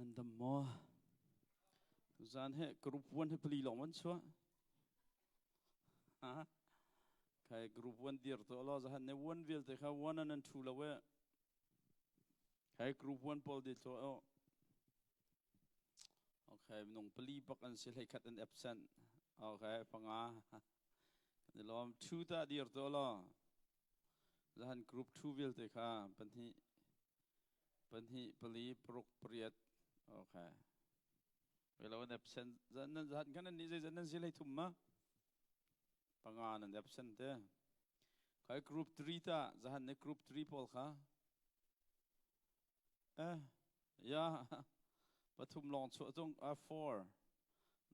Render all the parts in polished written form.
Nan dam maw? Tuzaan he group 1 he pali lawng an chuah. Ha? Kai group 1 dir to lo zahan ne 1 vialte kha 1 an an thu lo e. Kai group 1 pawl di to o. Okay, minung pali bak an si hlei khat an absent. Okay, panga. Kan i lawm. Thu ta dir to lo. Zahan group 2 vialte kha pahnih pahnih pali paruk pariat okay Welo an absent zan nan zan kan an ni zei zan nan si lei thum ma panga nan absent te kai group 3 ta zahan ne group 3 pawl kha eh ya pathum long chu chung a 4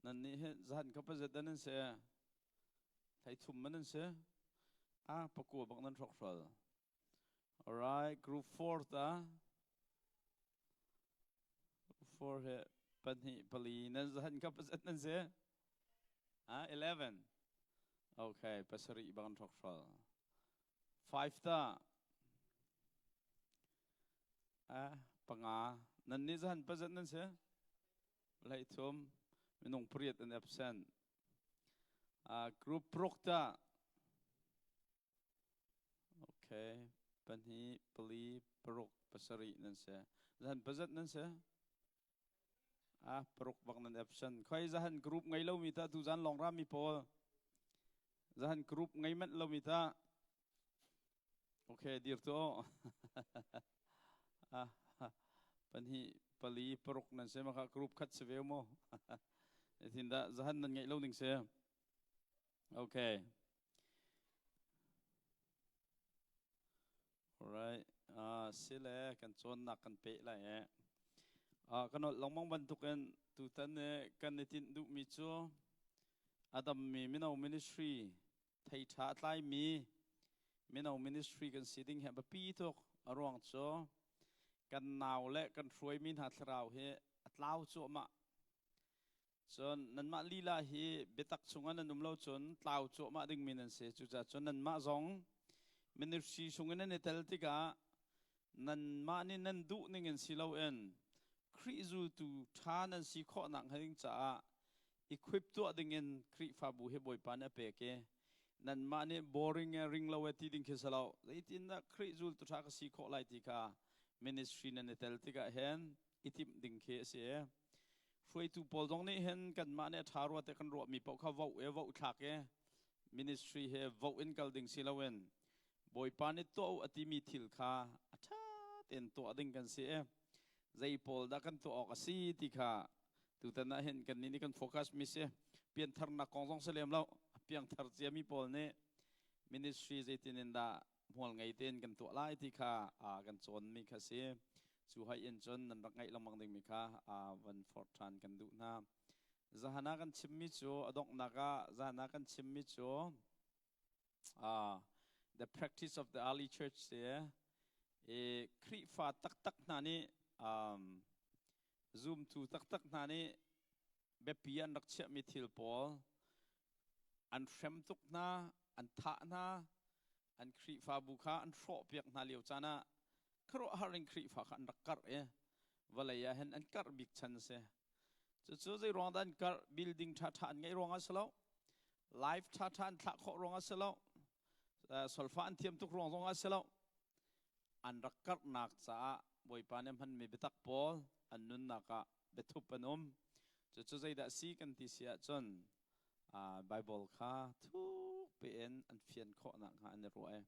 nan ni he zahan ka pa zet nan se thai thum man nan se a pakua bak nan hrok hrol Alright, group 4 ta. 4 he pahnih pali nan zahan ka pasat nan si? Ah, 11. Okay, pasarih bang thok hrol. 5 ta. Ah, panga. Nan ni zahan pasat nan si? Lei thum. Minung pariat an absent. Ah, group prok ta. Okay. Pahnih, pali, paruk, pasarih nan si. Zahan pazat nan si? Ah, paruk bak nan absent. Khoi zahan group ngei lomi ta tu zan long rami pawl. Zahan group ngei manh lomi ta. Okay, dir tu. ah, pahnih, pali, paruk nan si maka group khat si ve mo. Thinda zahan nan ngeih lo ning si. Okay. Alright. Sile kan cawnnak kan peh lai e. Kan ol lengmang bantukin tutan i kan i tinh duhmi cu a dammi mino ministry thei ṭha a tlaimi mino ministry kan si ding hi a biapi tuk. A ruang cu kan nau le kan hruaimi hna thlarau hi a tlau cuahmah. Cun nanmah lila hi biatak chungah nan um lo cun tlau cuahmah dingmi nan si. Cucaah cun nanmah zong ministry chungin nan i tel tikah nanmah nih nan duh ning in si loin Khrih zultu ṭha nan si khawh nakhnga ding caah equip tuah dingin Khrihfabu hi Bawipa nih a pek i nanmah nih boring e ring lo e ti ding khi si lo. Zeitindah Khrih zultu ṭha ka si khawh lai ti kha ministry nan i tel tikah hin i timh ding khi a si. Hruaitu pawl zong nih hin kanmah nih a ṭha rua te kan ruahmi paoh kha voh e voh thlak i ministry he voh in kal ding si loin Bawipa nih tuah u a timi thil kha a ṭha tein tuah ding kan si i zei pawl dah kan tuah awk a si ti kha tutan ah hin kannih nih kan focus mi si. Piantharnak kong zong si lem lo, piangthar ciami pawl nih ministry zeitin in dah hmual ngei tein kan tuah lai ti kha kan cawnmi kha si. Cu hai in cun nan rak ngaih lengmang dingmi kha van forh ṭhan kan duh hna. Zahan ah kan chimmi cu a donghnak ah zahan ah kan chimmi cu the practice of the early church si i Khrihfa taktak hna nih zumtu taktak hna nih biapi an rak chiahmi thil pawl an hrem tuk hna, an thah hna, an Khrihfabu kha an hrawhpiak hna lio caan ah khuaruahhar in Khrihfa kha an rak karh i vawlei ah hin an karh bik chan a si. Cucu zei ruang dah an karh? Building ṭhaṭha an ngeih ruangah a si lo. Life ṭhaṭha an thlah khawh ruangah a si lo. Solfa an thiam tuk ruang zongah a si lo. An rak karhnak caah Bawipa nih a hmanmi biatak pawl an nunnak ah biathup an um. Cucu zeidah a si kan ti si ahcun Bible kha thuk piin an fian khawh nakhnga an i ruah i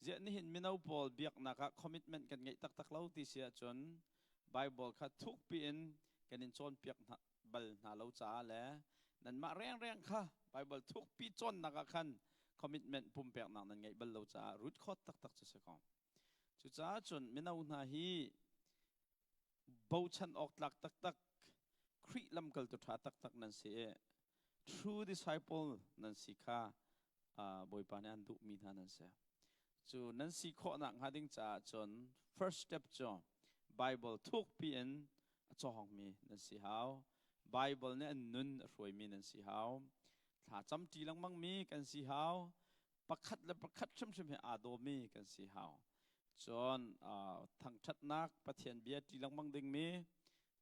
ziah nihin mino pawl biaknak ah commitment kan ngeih taktak lo ti si ahcun Bible kha thuk piin kan in cawnpiak hna, bal hna lo caah le nanmah rengreng kha Bible thukpi cawnnak ah khan commitment pumpeknak nan ngeih bal lo caah root khawt taktak cu si ko. Cucaah cun mino hna hi bochan awk tlak taktak Khrih lamkaltu ṭha taktak nan si i true disciple nan si kha Bawipa nih an duhmi hna nan si. Cu nan si khawhnak hnga ding caah cun first step cu Bible thukpi in a cawngmi nan si hau. Bible nih an nun a hruaimi nan si hau. Thla camṭi lengmangmi kan si hau. Pakhat le pakhat hrimhrim he aa dawmi kan si hau. Cun thangṭhatnak Pathian bia ṭi lengmang dingmi.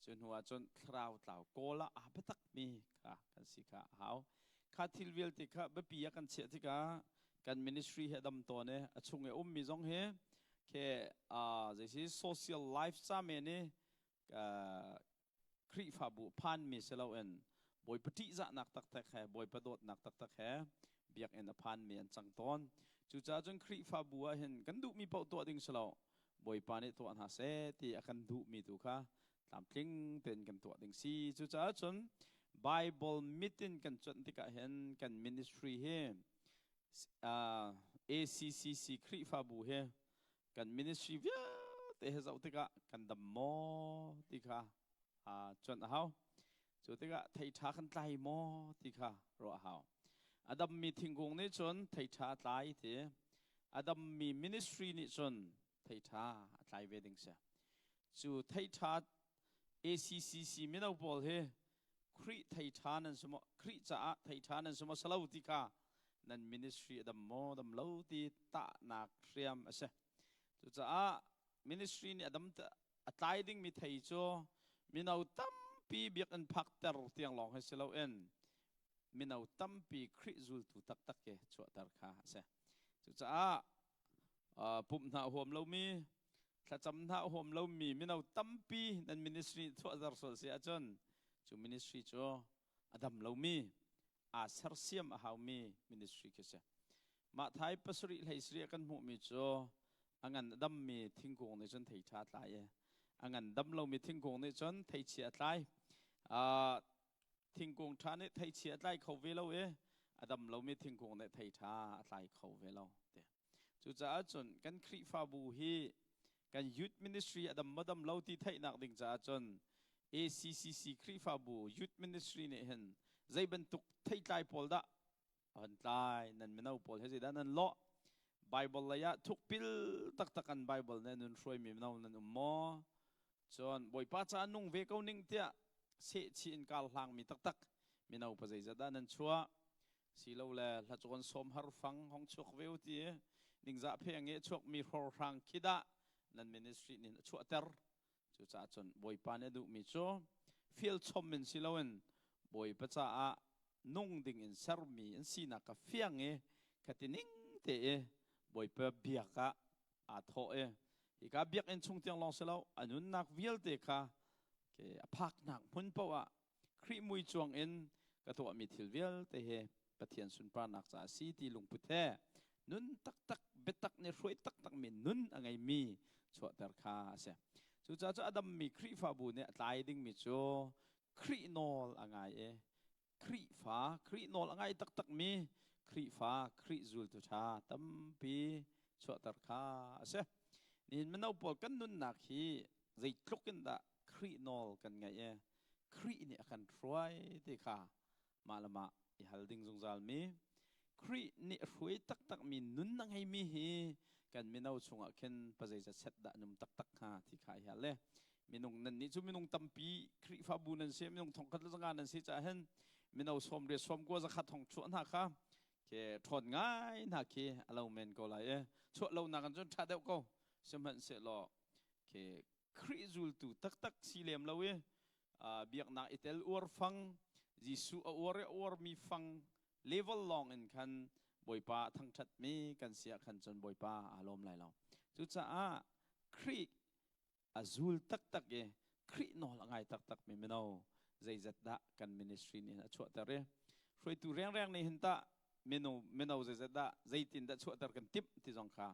Cu hnu ah cun thlarau tlau kawl ah aa biatakmi kha kan si kha a hau. Kha thil vialte kha biapi ah kan chiah tikah kan ministry hi a dam tawn i a chung i a ummi zong hi ke zeisi social life ca men i Khrihfabu phanmi si loin Bawipa ṭihzahnak taktak he Bawipa dawtnak taktak he biakinn a phanmi an cang tawn. Cucaah cun Khrihfabu ah hin kan duhmi paoh tuah ding si lo. Bawipa nih tuah hna seh ti a kan duhmi tu kha tlamtling tein kan tuah ding si. Cucaah cun Bible mit in kan cuanh tikah hin kan ministry hi ACCC Khrihfabu hi kan ministry vialte he zoh tikah kan dam maw ti kha cuanh a hau. Cu tikah thei ṭha kan tlai maw ti kha ruah a hau. A dammi thingkung nih cun thei ṭha a tlai ti. A dammi ministry nih cun thei ṭha a tlai ve ding si. Cu thei ṭha ACCC mino pawl hi Khrih thei ṭha nan si maw Khrih caah thei ṭha nan si maw si lo ti kha nan ministry a dam maw dam lo ti tahnak hriam a si. Cucaah ministry nih a dam a tlai dingmi thei cu mino tampi biakinn phakter tiang lawng hi si loin mino tampi Khrih zultu taktak ke chuahter kha a si. Cucaah pumh hna huam lomi thlacam hna huam lomi mino tampi nan ministry chuahter sual si ahcun cu ministry cu a dam lomi aa sersiam a haumi ministry khi si. Mah thai pasarih hlei sarih kan hmuhmi cu a ngan a dammi thingkung nih cun thei ṭha a tlai i a ngan dam lomi thingkung nih cun theichia a tlai. Thingkung ṭha nih theichia a tlai kho ve lo i a dam lomi thingkung nih thei ṭha a tlai kho ve lo. Ti. Cucaah cun kan Khrihfabu hi kan youth ministry a dam maw dam lo ti theihnak ding caah cun ACCC Khrihfabu youth ministry nih hin zei bantuk theitlai pawl dah an tlai, nan mino pawl he zeidah nan lawh, Bible lei ah thukpil taktak an Bible nih nun hruaimi mino nan um maw, cun Bawipa ca nung ve ko ning tiah sehchih in kar hlangmi taktak mino pa zeizat dah nan chuah, silole hlacawn sawm har fang hong chuak ve u ti ningzah phe nge chuakmi hrorhrang khi dah nan ministry nih a chuahter. Cucaah cun Bawipa nih a duhmi cu fial chom in si loin Bawipa caah nung ding in sermi an sinak kha fiang i khati ning te i Bawipa biak ah aa thawh i hika biakinn chung tiang lawng si lo, a nunnak vialte kha ke a phaknak hmun paoh ah Khrih mui cuang in ka tuahmi thil vialte hi Pathian sunparnak caah si ti lungput he nun taktak, biatak nih hruai taktakmi nun a ngeimi chuahter kha a si. Cucaah cu a dammi Khrihfabu nih a tlai dingmi cu Khrih nawl a ngai i Khrihfa, Khrih nawl a ngai taktakmi Khrihfa, Khrih zultu ṭha tampi chuahter kha a si. Nihin mino pawl kan nunnak hi zeitluk in dah Khrih nawl kan ngaih i Khrih nih a kan hruai ti kha mah le mah i hal ding zungzalmi, Khrih nih a hruai taktakmi nun a ngeimi hi kan mino chungah khin pazeizat set dah num taktak hnga ti kha i hal le minung nan nih cu minung tampi Khrihfabu nan si, minung thongkhat le zanga nan si caah hin mino 80 90 100 thong chuah hna kha ke ṭhawn ngai hna khi a lo men ko lai i chuah lo nak in cun ṭha deuh ko sihmanhsehlaw ke Khrih zultu taktak si lem lo i biaknak i tel uar fang, Jesuh a uar i a uarmi fang level lawng in khan Bawipa a thangṭhatmi kan si ah khan cun Bawipa aa lawm lai lo. Cucaah Khrih a zul taktak i Khrih nawl a ngai taktakmi mino zeizat dah kan ministry nih a chuahter i hruaitu rengreng nih hin tah mino mino zeizat dah zeitin dah chuahter kan timh ti zong kha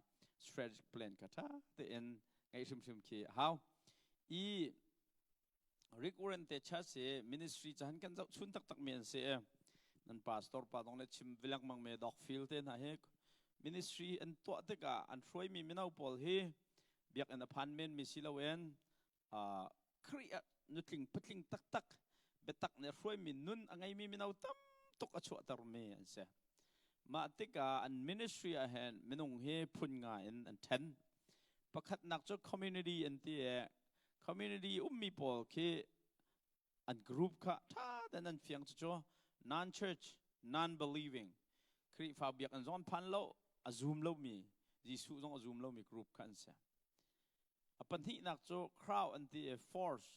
strategic plan kha ṭha tein ngeih hrimhrim khi a hau. I Rick Warren te church hi ministry cahan kan zoh chun taktak mi an si. Nan pastor pa dong le chim vilak mang me dok feel te hna hi ministry an tuah tikah an hruaimi mino pawl hi biakinn a phan men mi si loin Khrih ah nutling patling taktak biatak nih hruaimi nun a ngeimi mino tam tuk a chuahtermi an si. Mah tikah an ministry ah hin minung hi phun nga in an ṭhen. Pakhatnak cu community an ti i community ummi pawl khi an group kha ṭha tein an fiang. Cucu non-church, non-believing, Khrihfa biakinn zong an phan lo, a zum lomi, Jesuh zong a zum lomi group kha an si. A pahnihnak cu crowd an ti i force.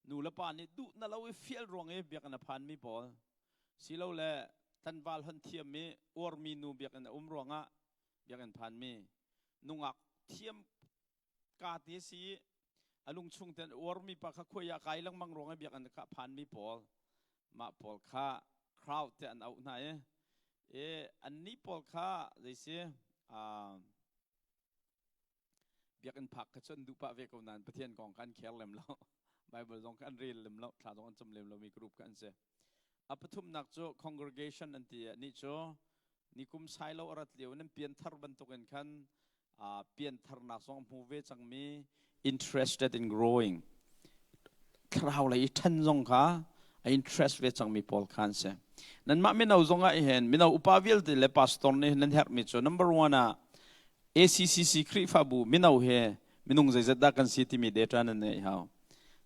Nu le pa nih duh na lo i fial ruang i biakinn a phanmi pawl silole tlanval hon thiam i uarmi nu biakinn a um ruangah biakinn phanmi, nungak thiam ka ti si i a lungchung ten uarmi pa kha khuai ah kai lengmang ruang i biakinn kha phanmi pawl, mah pawl kha crowd te an auh hna i annih pawl kha zeisi biakinn phak kha cu an duh pah ve ko nain Pathian kong kha an kher lem lo. Bible zong kha an rel lem lo, thla zong an cam lem lomi group kha an si. A pathumnak cu congregation an ti. Ni cu nikum sai lo a rat lio nan pianthar bantukin khan piantharnak zong hmu ve cangmi, interested in growing, thlarau lei i ṭhan zong kha a interest ve cangmi pawl kha an si. Nanmah mino zong ah hin mino upa vialte le pastor nih nan herhmi cu number one ah ACCC Khrihfabu mino he minung zeizat dah kan si timi data nan ngeih hau.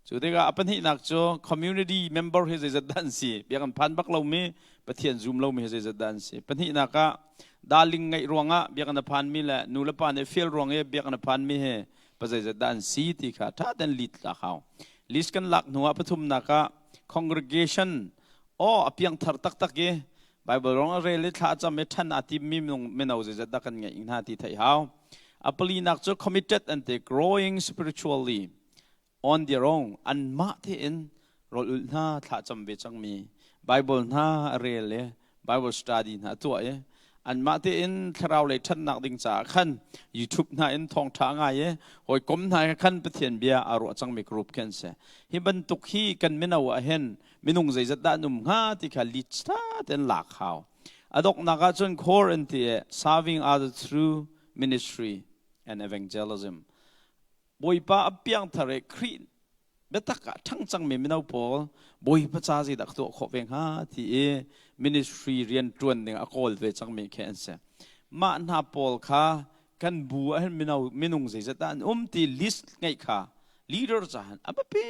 Cu tikah a pahnihnak cu community member hi zeizat dah an si. Biakinn phan bak lomi, Pathian zum lomi hi zeizat dah an si. Pahnihnak ah darling ngeih ruangah biakinn a phanmi le nu le pa nih fial ruang i biakinn a phanmi hi pa zeizat dah an si ti kha ṭha tein lead lak hau. List kan lak hnu ah pathumnak ah congregation aw a piangthar taktak i Bible rong a rel i thla a cam i ṭhan aa timmi mino zeizat dah kan ngeih hna ti theih hau. A palinak cu committed an ti, growing spiritually on their own, anmah tein rawl ulh hna thla cam ve cangmi, Bible hna a rel i Bible study hna a tuah i anmah tein thlarau lei ṭhatnak ding caah khan YouTube hna in thawngṭha ngai i hawikom hna he khan Pathian bia aa ruah cangmi group khi an si. Hi bantuk hi kan mino ah hin minung zeizat dah an um hnga ti kha lit tein lak hau. A donghnak ah cun core an ti i serving others through ministry and evangelism, Bawipa a piangthar i Khrih biatak ah ṭhang cangmi mino pawl Bawipa ca zeidah ka tuah khawh ve hnga ti i ministry rian ṭuan ding a kawl ve cangmi khi an si. Mah hna pawl kha kan bu ah hin mino minung zeizat dah an um ti list ngeih kha leader cahan a biapi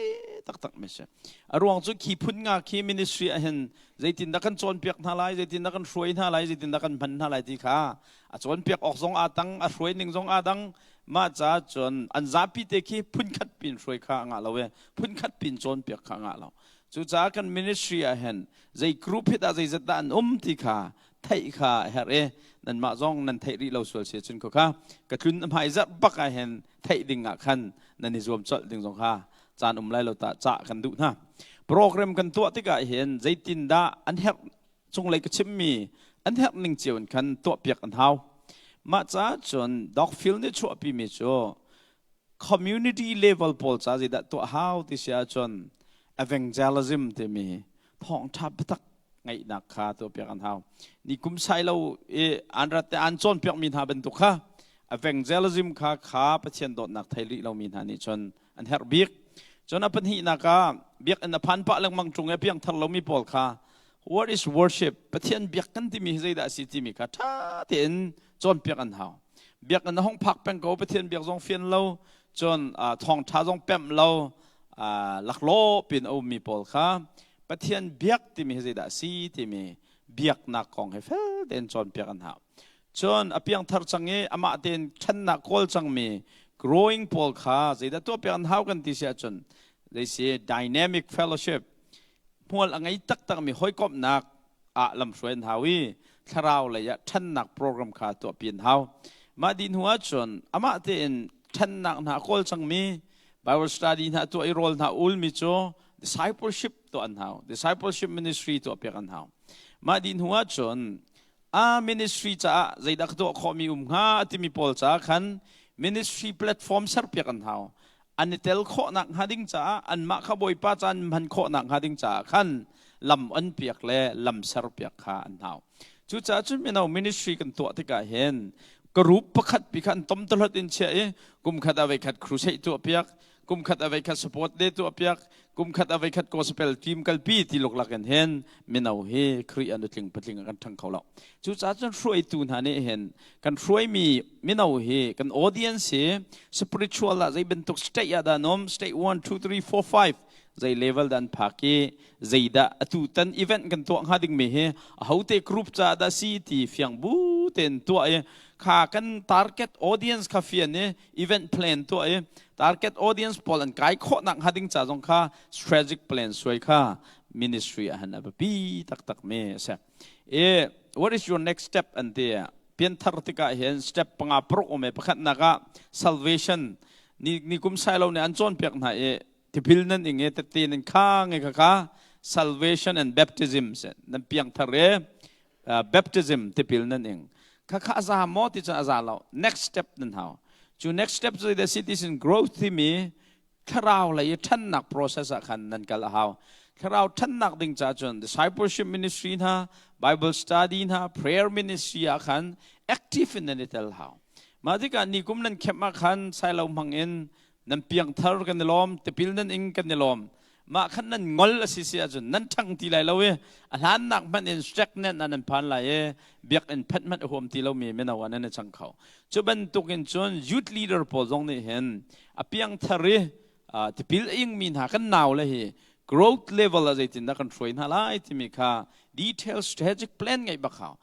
taktak mi si. A ruang cu khi phun nga khi ministry ah hin zeitindah kan cawnpiak hna lai, zeitindah kan hruai hna lai, zeitindah kan hman hna lai ti kha a cawnpiak awk zong aa tang, a hruai ning zong aa dang. Mah caah cun an zapi te khi phun khat pin hruai kha a ngah lo i phun khat pin cawnpiak kha a ngah lo. Cucaah kan ministry ah hin zei group hi dah zeizat dah an um ti kha theih kha a herh i nanmah zong nan theih rih lo sual si cun kha ka tlun hmai zarh bak ah hin theih ding ah khan nan i zuam colh ding zong kha caan um lai lo ta cah kan duh hna. Program kan tuah tikah hin zeitindah an herh cunglei ka chimmi an herh ning cio in khan tuahpiak an hau. Mah caah cun Dogfield nih chuahpi mi cu community level pawl ca zeidah tuah hau ti si ahcun evangelism timi thawngṭha biatak ngaihnak kha tuahpiak an hau. Ni kum sai lo i an rat te an cawnpiakmi hna bantuk kha evangelism kha Pathian dawtnak thei rih lomi hna nih cun an herh bik. Cun a pahnihnak ah biakinn a phan pah lengmang ṭung i piangthar lomi pawl kha what is worship, Pathian biak kan timi hi zeidah a si timi kha ṭha tein cawnpiak an hau. Biakinn a hung phak peng ko, Pathian biak zong fian lo, cun thawngṭha zong pemh lo, laklawh pin a ummi pawl kha Pathian biak timi hi zeidah a si timi biaknak kong he fel tein cawnpiak an hau. Cun a piangthar cang i amah tein ṭhannak kawl cangmi growing pawl kha zeidah tuahpiak an hau kan ti si ahcun zeisi dynamic fellowship, hmual a ngei taktakmi hawikomhnak ah lamhruai an hau i thlarau lei ah ṭhannak program kha tuahpi an hau. Mah dih hnu ahcun amah tein ṭhannak hna a kawl cangmi, Bible study hna tuah i rawl hna ulmi cu discipleship tuah an hau, discipleship ministry tuahpiak an hau. Mah dih hnu ahcun a ministry caah zeidah ka tuah khawhmi um hnga a timi pawl caah khan ministry platform serpiak an hau. An i tel khawhnak hnga ding caah, anmah kha Bawipa caan hman khawhnak hnga ding caah khan lam on piak le lam serpiak kha an hau. Cucaah cun mino ministry kan tuah tikah hin group pakhat pi kha an tom tahlot in chiah i kum khat ah voikhat crusade tuah piak, kum khat ah voikhat support day tuah piak, kum khat ah voikhat gospel team kalpi ti luklak in hin mino hi Khrih an tling patling kan ṭhang kho lo. Cucaah cun hruaitu hna nih hin kan hruaimi mino hi, kan audience hi spiritual ah zei bantuk state ah dah an um, state 1 2 3 4 5, zei level dah an phak i zeidah atu tan event kan tuah hnga dingmi hi ahote group caah dah si ti fiang bu tein tuah i. Kha kan target audience kha fian i event plan tuah i target audience pawl an kai khawh nak hnga ding ca zong kha strategic plan suai kha ministry ah han a biapi taktak mi a si. I what is your next step an ti? Pianthar tikah hin step panga paruk um e. Pakhatnak ah salvation. Ni ni kum sai lo nih an cawnpiak hna i tipil nan ing i tette nan khang i khakha salvation and baptism nan piangthar i baptism, tipil nan ing. Khakha a za maw ti cun a za lo. Next step nan hau. Cu next step cu the citizen growth timi thlarau lei i ṭhannak process ah khan nan kal a hau. Thlarau ṭhannak ding ca cun discipleship ministry hna, Bible study hna, prayer ministry ah khan active in nan i tel hau. Mah tikah ni kum nan khemh ah khan sailo hmang in nan piangthar kan i lawm, tipil nan ing kan i lawm. Mah khan nan ngol a si si ahcun nan ṭhang ti lai lo i a hlannak hmanh in stagnant ah nan phan lai i biakinn phanh hmanh a huam ti lomi mino ah nan i cang kho. Cu bantukin cun youth leader pawl zong nih hin a piangthar i tipil a ingmi hna kan nau le hi growth level ah zeitindah kan hruai hna lai timi kha detailed strategic plan ngeih bak hau.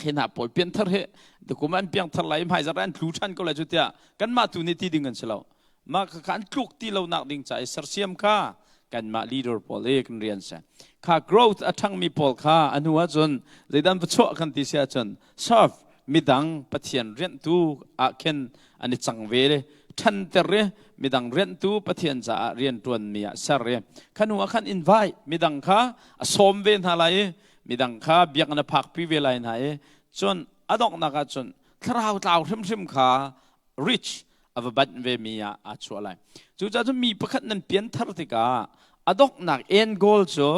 Hina pawl pianthar hi tukum an piangthar lai, hmaizarh an tlu ṭhan ko lai cu tiah kanmah tu nih ti ding an si lo. Mah kha an tluk ti lo nak ding ca i sersiam kha kanmah leader pawl i kan rian si. Kha growth a ṭhangmi pawl kha a hnu ahcun zeidan va chuah kan ti si ahcun serve, midang Pathian rianhtu ah khin an i cang ve le ṭhanter i midang rianhtu, Pathian caah rian ṭuanmi ah ser i kha hnu ah khan invite, midang kha a sawm ve hna lai i midang kha biakinn a phakpi ve lai hna i cun a donghnak ah cun thlarau tlau hrimhrim kha reach, a va banh ve mi ah aa chuah lai. Cucaah cun mi pakhat nan pianthar tikah a donghnak end goal cu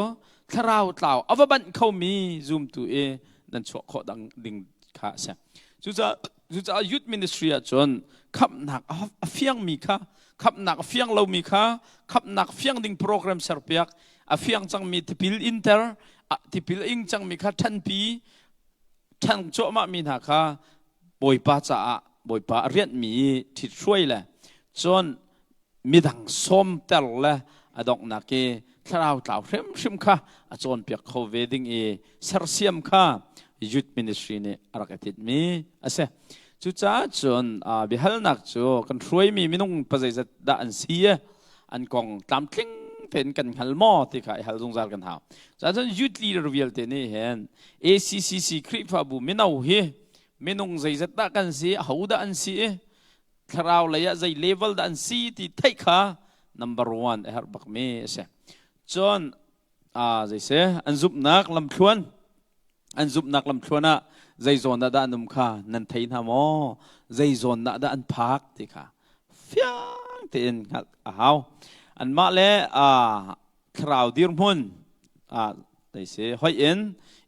thlarau tlau a va banh khomi zumtu i nan chuah khawh ding kha a si. Cucaah youth ministry ah cun khamhnak a fiangmi kha, khamhnak a fiang lomi kha khamhnak fiang ding program serpiak, a fiang cangmi tipil inter, tipil ing cangmi kha ṭhanpi, ṭhan cuahmah mi hna kha Bawipa caah Bawipa a rianhmi i ṭhithruai le cun midang sawmter le a donghnak i thlarau tlau hrimhrim kha a cawnpiak kho ve ding i sersiam kha youth ministry nih a rak i tinhmi a si. Cucaah cun biahalnak cu kan hruaimi minung pazeizat dah an si i an kong tlamtling tein kan hngal maw ti kha i hal zungzal kan hau. Cucaah youth leader vialte nih hin ACCC Khrihfabu mino hi minung zeizat dah kan si, aho dah an si i thlarau lei ah zei level dah an si ti theih kha number one a herh bakmi a si. Cun zei an zumhnak lamthluan, an zumhnak lamthluan ah zei zawn ah dah an um kha nan thei hna maw? Zei zawn ah dah an phak ti kha fiang tein hngalh a hau. Anmah le thlarau dirhmun zei hoih in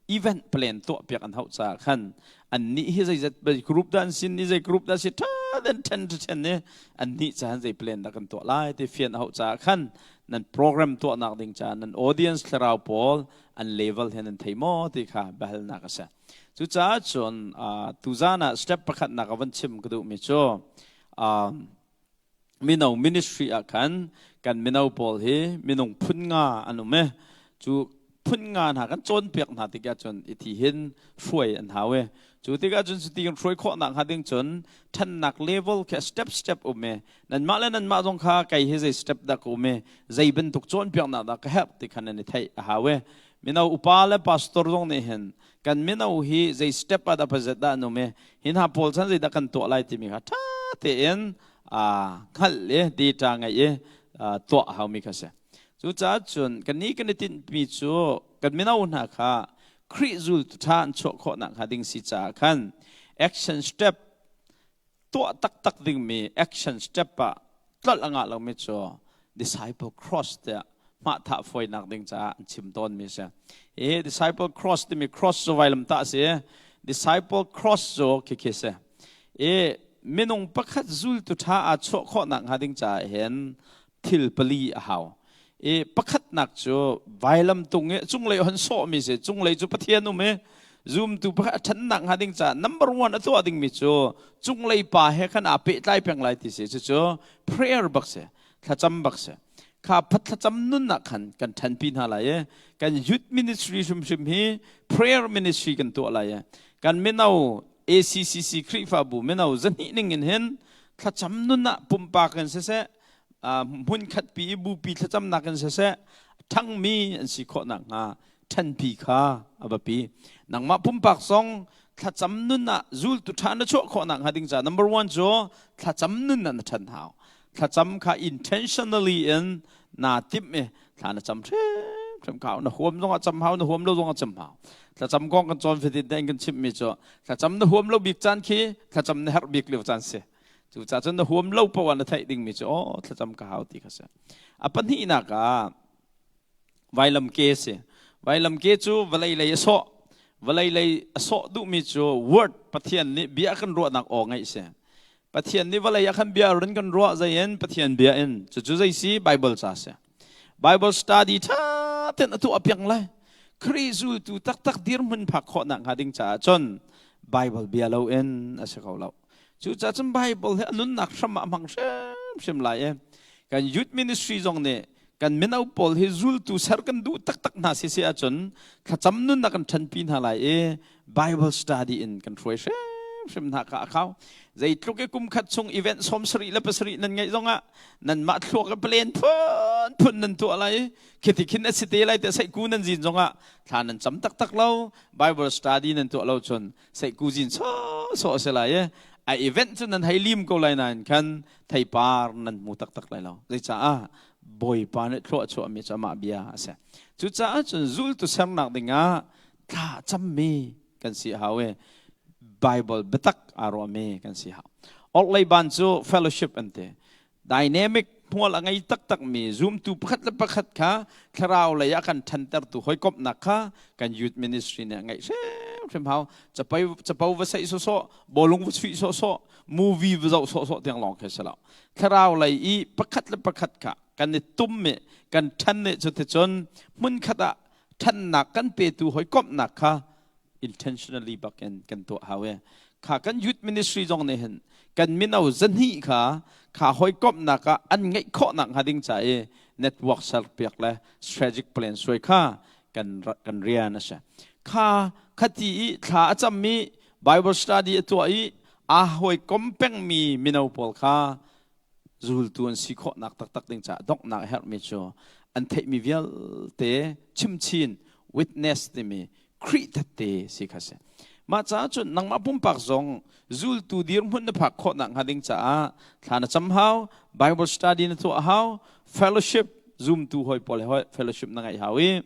event plan tuah piak an hauh caah khan an nih hi zeizat group dah an sin ni, zei group dah si, tha den then then ni an nih caan zei plan dah kan tuah lai ti fian a hauh caah khan nan program tuahnak ding caah nan audience thlarau pawl an level he nan thei maw ti kha biahalnak a si. Cucaah cun tuzan ah step pakhatnak a van chim ka duhmi cu mino ministry ah khan kan mino pawl hi minung phun nga an um i cu phun nga hna kan cawnpiak hna tikah cun i thi hin hruai an hau i cu tikah cun cuti kan hruai khawh nak hnga ding cun ṭhannak level khi step step um i nanmah le nanmah zong kha kei hi zei step dah ka um i zei bantuk cawnpiaknak dah ka herh ti kha nan i theih a hau i mino upa le pastor zong nih hin kan mino hi zei step ah dah pazet dah an um i hi hna pawl chan zeidah kan tuah lai timi kha ṭha tein hngalh i data ngeih i tuah haumi kha si. Cucaah cun kannih kan i tinhmi cu kan mino hna kha Khrih zultu ṭha an chuah khawh nakhnga ding si caah khan action step, tuah taktak dingmi action step ah tlolh a ngah lomi cu disciple cross tiah hmahthah fawinak ding caah an chim tawnmi a si. Hi disciple cross timi cross cu vailamtah a si. Disciple cross cu khikhi si. I minung pakhat zultu ṭha aa chuah khawh nakhnga ding caah hin thil pali a hau. I pakhatnak cu vailam tung i cunglei hon sawhmi si. Cunglei cu Pathian um i zumtu pakhat a ṭhannak hnga ding caah number one a tuah dingmi cu cunglei pa he khan aa pehtlai peng lai ti si. Cucu prayer bak si. Thlacam bak si. Kha thlacam nun ah khan kan ṭhanpi hna lai i kan youth ministry hrimhrim hi prayer ministry kan tuah lai i kan mino. ACCC Khrihfabu mino zahnih ning in hin thlacam nun ah pumpak in siseh, hmun khatpi i bupi thlacamnak in siseh, ṭhangmi an si khawh nakhnga ṭhanpi kha a biapi. Nangmah pumpak zong thlacam nun ah zultu ṭha na chuah khawh nakhnga ding ca number one cu thlacam nun ah na ṭhan hau. Thlacam kha intentionally in naa timh i thla na cam hrimhrim kha na huam zong ah cam hau, na huam lo zong ah cam hau. Thlacam kong kan cawn fatin tein kan chimhmi cu thlacam na huam lo bik caan khi thlacam na herh bik lio caan si. Cucaah cun na huam lo paoh ah na theih dingmi cu aw thlacam ka hau ti kha si. A pahnihnak ah vailam ke si. Vailam ke cu vawlei lei a sawh. Vawlei lei a sawh duhmi cu word Pathian nih bia kan ruahnak aw ngaih si. Pathian nih vawlei ah khan bia run kan ruah zei in Pathian bia in cucu zei si Bible ca si. Bible study ṭha ten a tuah piang lai. Khrih zultu taktak dirhmun phak khawhnak hnga ding caah cun Bible bia lo in a si kho lo. Cucaah cun Bible hi a nunnak hram ah a hmang hrimhrim lai i kan youth ministry zong nih kan mino pawl hi zultu ser kan duh taktak hna si si ahcun thlacam nunnak kan ṭhanpi hna lai i Bible study in kan hruai hrimhrim hna kha a khau. Zeitluk i kum khat chung event 77 nan ngeih zongah nanmah thluak i plan phunphun nan tuah lai i khiti khin a si te lai te seihku nan zin zongah thla nan cam taktak lo, Bible study nan tuah lo cun seihku zin sawsawh a si lai i a event cu nan hei lim ko lai nain khan theipar nan hmu taktak lai lo. Zeicaah Bawipa nih thluah chuahmi cu amah bia a si. Cucaah cun zultu sernak dingah thla cammi kan si hau i Bible biatak aa ruahmi kan si hau. Orhlei ban cu fellowship an ti. Dynamic hmual a ngei taktakmi zumtu pakhat le pakhat kha thlarau lei ah kan ṭhantertu hawikomhnak kha kan youth ministry nih a ngeih hrimhrim hau. Capo, capo va saih sawsawh, bawlung va chuih sawsawh, movie va zoh sawsawh tiang lawng khi si lo. Thlarau lei i pakhat le pakhat kha kan i tum i kan ṭhan i cuticun hmunkhat ah ṭhannak kan petu hawikomhnak kha intentionally bak in kan tuah hau i kha kan youth ministry zong nih hin kan mino zahnih kha kha hawikomhnak ah an ngeih khawhnak hnga ding ca i network serpiak le strategic plan suai kha kan kan rian a si. Kha khati i thla a cammi, Bible study a tuah i aa hawikom pengmi mino pawl kha zultu an si khawhnak taktak ding caah donghnak a herhmi cu an theihmi vialte chimchin, witness timi Khrih tette si kha si. Mah caah cun nangmah pumpak zong zultu dirhmun na phak khawhnak hnga ding caah thla na cam hau, Bible study na tuah hau, fellowship zumtu hawi pawl he fellowship na ngeih hau i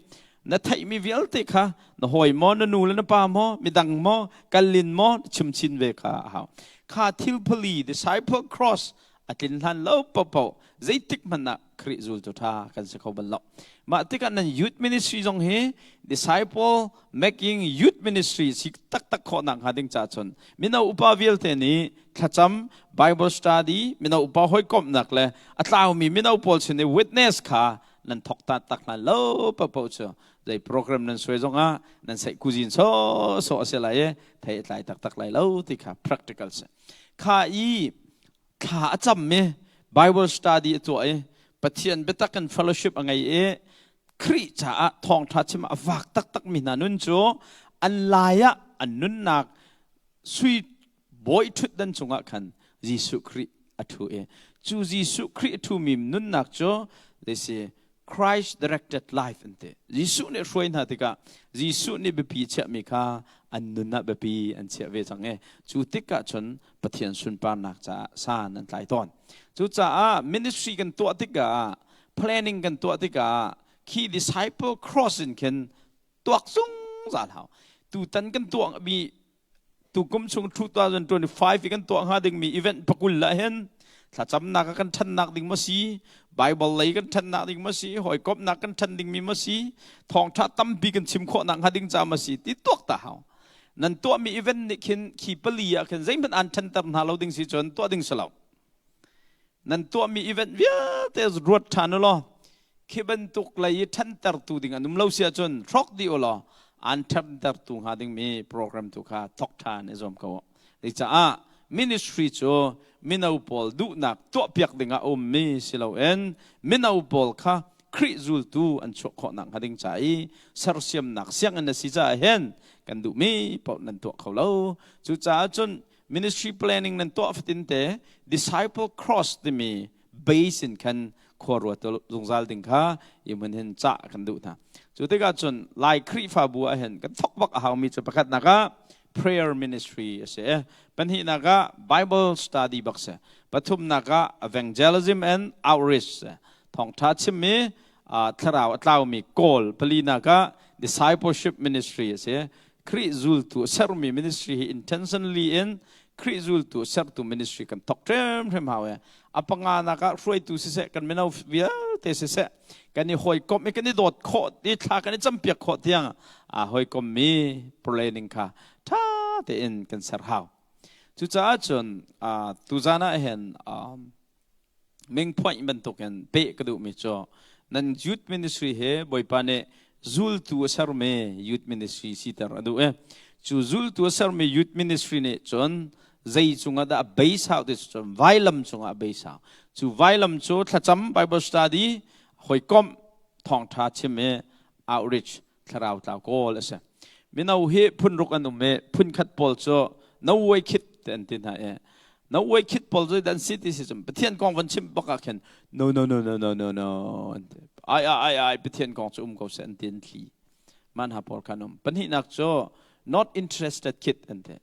na theihmi vialte kha na hawi maw, na nu le na pa maw, midang maw, kallin maw chimchin ve kha a hau. Kha thil phali disciple cross a tlin hlan lo paohpaoh zeitik hmanh ah Khrih zultu ṭha kan si kho bal lo. Mah tikah nan youth ministry zong hi disciple making youth ministry si taktak khawhnak hnga ding ca cun mino upa vialte nih thlacam, Bible study, mino upa hawikomhnak le a tlaumi mino pawl sin i witness kha nan thok ta tak hna lo paohpaoh cu zei program nan suai zongah nan saih kuzin sawsawh a si lai i thei a tlai taktak lai lo ti kha practical si. Kha i thla a cam i Bible study a tuah i Pathian biatak in fellowship a ngei i Khrih caah thawngṭha chim a vak taktakmi hna nun cu an lai ah an nunnak sui bawi ṭhutdan cungah khan Jesuh Khrih a ṭhu i cu Jesuh Khrih a ṭhumi nunnak cu zei si Christ directed life an ti. Jesuh nih hruai hna tikah Jesuh nih biapi chiahmi kha an nun ah biapi an chiah ve cang i cu tikah cun Pathian sunparnak caah san an tlai tawn. Cucaah ministry kan tuah tikah, planning kan tuah tikah khi disciple cross in khin tuak zungzal hau. Tutan kan tuah mi tukum chung 2025 i kan tuah hnga dingmi event pakul lah hin thlacamnak ah kan ṭhannak ding maw si, Bible lei kan ṭhannak ding maw si, hawikomhnak kan ṭhan dingmi maw si, thawngṭha tampi kan chim khawhnak hnga ding ca maw si ti tuak ta hau. Nan tuahmi event nih khin khi pali ah khin zeihmanh aan ṭhanter hna lo ding si cun tuah ding si lo. Nan tuahmi event vialte ruat ṭhan u law khi bantuk lei i ṭhantertu ding an um lo si ahcun hrawk dih u law aan ṭhantertu hnga dingmi program tu kha thawk ṭhan i zuam ko u. Zeicah ministry cu mino pawl duhnak tuahpiak dingah a ummi si loin mino pawl kha Khrih zultu an chuah khawh nak hnga ding ca i sersiamnak sianginn na si caah hin kan duhmi paoh nan tuah kho lo. Cucaah cun ministry planning nan tuah fatin te disciple cross timi base in khan khua ruat zungzal ding kha i mun hin cah kan duh hna. Cu tikah cun Lai Khrihfabu ah hin kan thok bak a haumi cu pakhatnak ah prayer ministry a si. Pahnihnak ah Bible study bak si. Pathumnak ah evangelism and outreach. Thawngtha chimmi thlarau a tlaumi kawl. Palinak ah discipleship ministry a si. Khrih zultu sermi ministry hi intentionally in Khrih zultu sertu ministry kan thok hrimhrim hau e. A panganak ah hruaitu siseh, kan mino vialte siseh, kan i hawikomh i kan i dawt khawh i thla kan i campiak khawh tiang aa hawikommi planning kha ṭha tein kan ser hau. Cucaah cun tuzan ah hin ming phoih bantukin peh ka duhmi cu nan youth ministry he Bawipa nih zultu a sermi youth ministry siter a duh i cu zultu a sermi youth ministry nih cun zei cungah dah a beisau ti cun vailam cungah a beisau. Cu vailam cu thlacam, Bible study, hawikomh, thawngṭha chim i outreach, thlarau tlau kawl a si. Mino hi phun ruk an um i phun khat pawl cu no way khit te an ti hna i no way khit pawl cu dan si ti si cun Pathian kong van chim bak ah khin no, no, no, no, no, no, no an ti. Ai, ai, ai, Pathian kong cu um ko seh an ti, an thli. Man ha pawl khan um. Pahnihnak cu not interested kid an ti.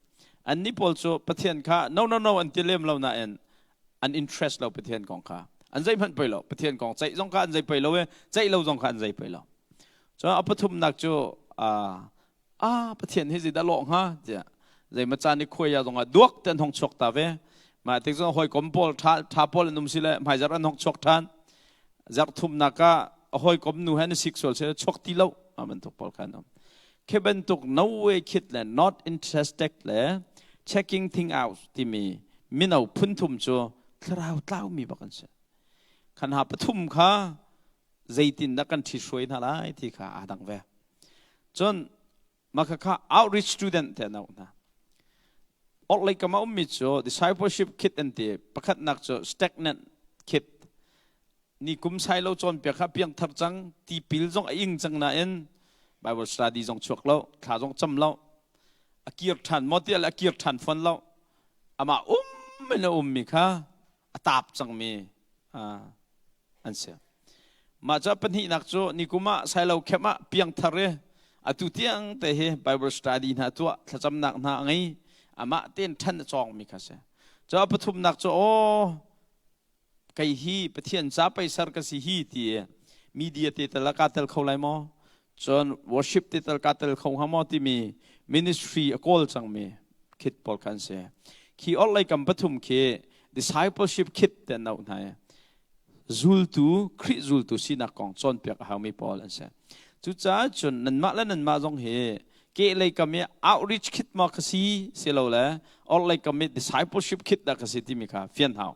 Annih pawl cu Pathian kha no, no, no an ti lem lo nain an interest lo Pathian kong kha. An zeihmanh poi lo. Pathian kong ceih zong kha an zei poi lo i ceih lo zong kha an zei poi lo. Cun a pathumnak cu ah Pathian hi zeidah lawh hnga tiah zeimaw caan i khuai ah zongah duak te an hong chuak ta ve. Mah tik cun hawikom pawl ṭha ṭha pawl an um si le hmaizarh an hong chuak ṭhan. Zarh thumnak ah a hawikom nu he an i sik sual si chuak ti lo mah bantuk pawl kha an um. Khi bantuk no way khit le not interested le checking thing out timi mino phunthum cu thlarau tlaumi bak an si. Khan ha pathum kha zeitindah kan ṭhithruai hna lai ti kha aa dang ve. Cun mah khakha outreach student te an auh hna. Orhlei kam a ummi cu discipleship kit an ti. Pakhatnak cu stagnant kit. Ni kum sai lo cawnpiak kha piangthar cang, tipil zong a ing cang nain Bible study zong chuak lo, thla zong cam lo, a kir ṭhan maw tiah le a kir ṭhan fawn lo. Amah um in a ummi kha a taap cangmi an si. Mah cu pahnihnak cu nikum ah Sailo camp ah piangthar i atu tiang te hi Bible study hna tuah, thlacamnak hna a ngei, amah tein ṭhan a cawngmi kha si. Cu a pathumnak cu aw kei hi Pathian ca pei ser ka si hi ti media te tal ah kaa tel kho lai maw? Cun worship te tal kaa tel kho hnga maw timi ministry a kawl cangmi khit pawl kha an si. Khi orhlei kam pathum khi discipleship khit te an auh hna i zultu, Khrih zultu sinak kong cawnpiak a haumi pawl an si. Cucaah cun nanmah le nanmah zong hi kehlei kam i outreach khit maw ka si silole orhlei kam i discipleship khit dah ka si timi kha fian hau.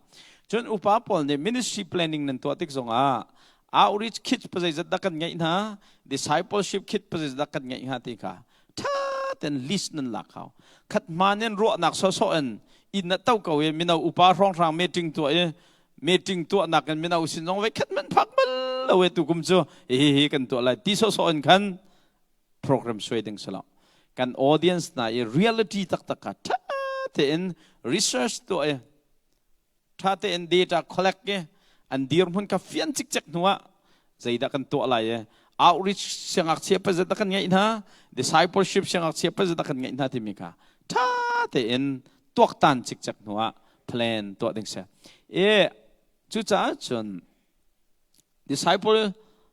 Cun upa pawl nih ministry planning nan tuah tik zongah outreach kit pazeizat dah kan ngeih hna, discipleship kit pazeizat dah kan ngeih hnga ti kha ṭha ten list nan lak hau. Khat hmaan in ruahnak sawsawh in inn na to ko i mino upa hrawnghrang meeting tuah i meeting tuahnak in mino sin zong voi khat man phak bal lo e tukum cu hi hi kan tuah lai ti sawsawh in khan program suai ding si lo. Kan audience hna i reality taktak kha ṭha tein research tuah i ṭha tein data collect i an dirhmun kha fian cikcek hnu ah zeidah kan tuah lai i outreach siangngakchia pazat dah kan ngeih hna, discipleship siangngakchia pazat dah kan ngeih hna timi kha ṭha tein tuaktan cikcek hnu ah plan tuah ding si. I cucaah cun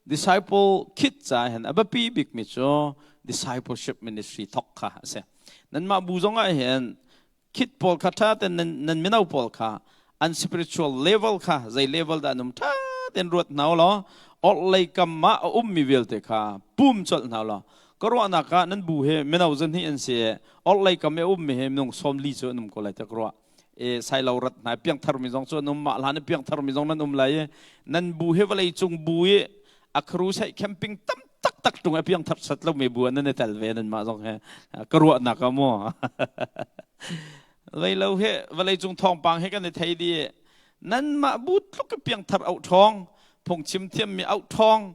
disciple kit ca hin a biapi bikmi cu discipleship ministry thok kha a si. Nanmah bu zong ah hin khit pawl kha ṭha ten nan mino pawl kha an spiritual level kha zei level dah an um ṭha ten ruat hna law orhlei kam ah a ummi vialte kha pum colh hna law ka ruahnak ah nan bu he mino zahnih an si i orhlei kam i a ummi he minung 40 cu an um ko lai tiah ka ruah. E sailo rat hna piangthar mi zong cu an um, mah hlan i piangthar mi zong nan um lai i nan bu he vawlei cung bu i a crusade camping tam taktak tung a piangthar sat lo mi bu an i tel ve nan mah zong he ka ruahnak ah mu vei lo he vawlei cung thawngpang he kan i thei di nan mah bu tluk piangthar au thawng. Phungchim thiammi auh ṭhawng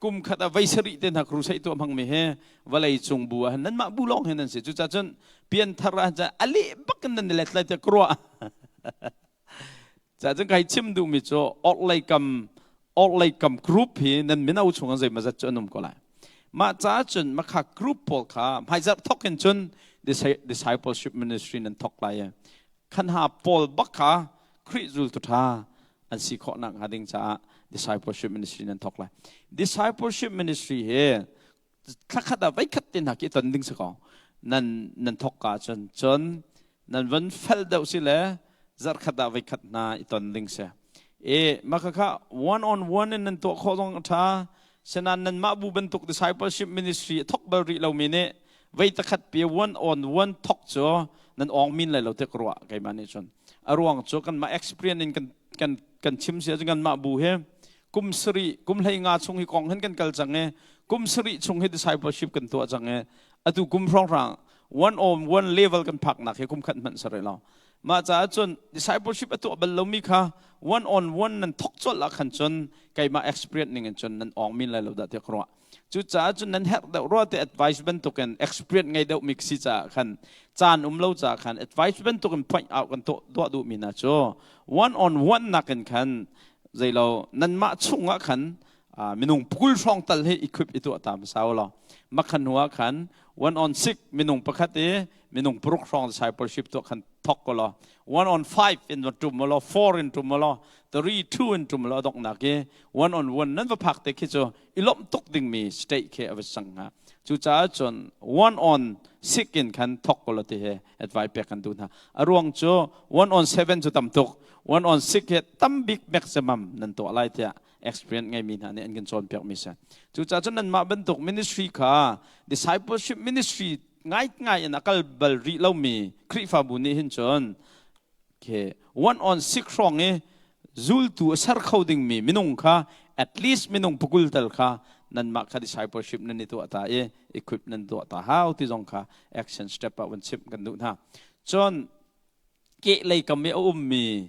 kum khat ah voi sarih te hna crusade tuah hmangmi he vawlei cung bu ah nanmah bu lawng hin nan si. Cucaah cun pianthar ah cun a leh bak in nan i let lai tiah ka ruah. Caah cun kai chim duhmi cu orhlei kam orhlei kam group hi nan mino chung ah zeimawzat cu an um ko lai. Mah caah cun makha group pawl kha hmaizarh thok in cun discipleship ministry nan thok lai i khan ha pawl bak kha Khrih zultu ṭha an si khawh nak hnga ding caah discipleship ministry nan thok lai. Discipleship ministry hi thlakhat ah voikhat te hna khi ton ding si ko. Nan nan thok ka cun cun nan van fel deuh si le zarhkhat ah voikhat hna i ton ding si. E maka kha one on one in nan tuah khawh zong tha. Senan nan mah bu bantuk discipleship ministry thok bal rih lomi nih vei takhat pi one on one thok cu nan ong min lai lo te ka ruah keimah nih cun. A ruang cu kanmah experience in kan kan kan chim si ahcun kanmah bu hi kum sarih kum hlei nga chung hi kong hin kan kal cang i kum sarih chung hi discipleship kan tuah cang i atu kum hrawnghrang one on one level kan phaknak hi kum khat hmanh sarih lo. Mah caah cun discipleship a tuah bal lomi kha one on one nan thok colh ah khan cun keimah experience ning in cun nan ong min lai lo dah tiah ka ruah. Cucaah cun nan herh deuh rua te advice bantukin experience ngei deuh mi si caah khan caan um lo caah khan advice bantukin point out kan tuah duhmi hna cu one on one nakin khan zeilo nanmah chungah khan minung pukul hrawng tal hi equip i tuah ta hmasa law makhan hnu ah khan one on six minung pakhat i minung paruk hrawng discipleship tuah khan thok ko law one on five in va tum law four in tum law three two in tum law donghnak i one on one nan va phak te khi cu i lawmh tuk dingmi state khi a va sang hnga. Cucaah cun one on six in khan thok ko law ti he advice pek kan duh hna. A ruang cu one on seven cu tam tuk, one on six he tam bik maximum nan tuah lai tiah experience ngeimi hna nih an kan cawnpiakmi si. Cucaah cun nanmah bantuk ministry kha discipleship ministry ngai ngai in a kal bal rih lomi Khrihfabu nih hin cun ke one on six hrawng i zultu a ser kho dingmi minung kha at least minung pukul tal kha nanmah kha discipleship nan i tuah ta i equip nan tuah ta hau ti zong kha action step ah van chimh kan duh hna. Cun ke lei kam i a ummi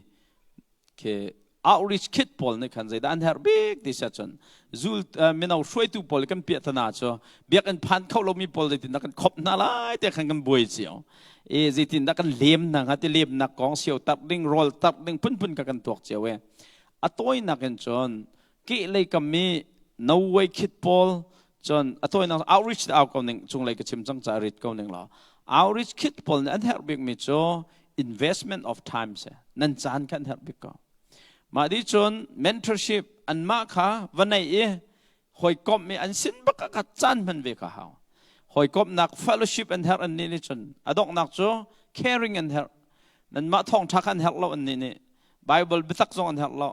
ke outreach kit pawl nih khan zeidah an herh bik ti si ahcun zul mino hruaitu pawl kan piahtana cu biakinn phan kho lomi pawl zeitindah kan khop hna lai ti khan kan buai cio e zeitindah kan lem hna hnga ti lemnak kong sio tar ding rawl tar ding phunphun kha kan tuak cio e. A tawinak in cun ke lei kam mi no way kit pawl cun a tawinak outreach au ko ning cunglei ka chim cang ca rit ko ning law outreach kit pawl nih an herh bik mi cu investment of time se nan caan kha an herh bik ko. Mah di cun mentorship anmah kha va nei i hawikomh i an sin bak ah kha caan hman ve ka hau. Hawikomhnak fellowship an herh an nih nih cun a donghnak cu caring an herh. Nanmah thawngṭha kha an herh lo an nih nih Bible biatak zong an herh lo.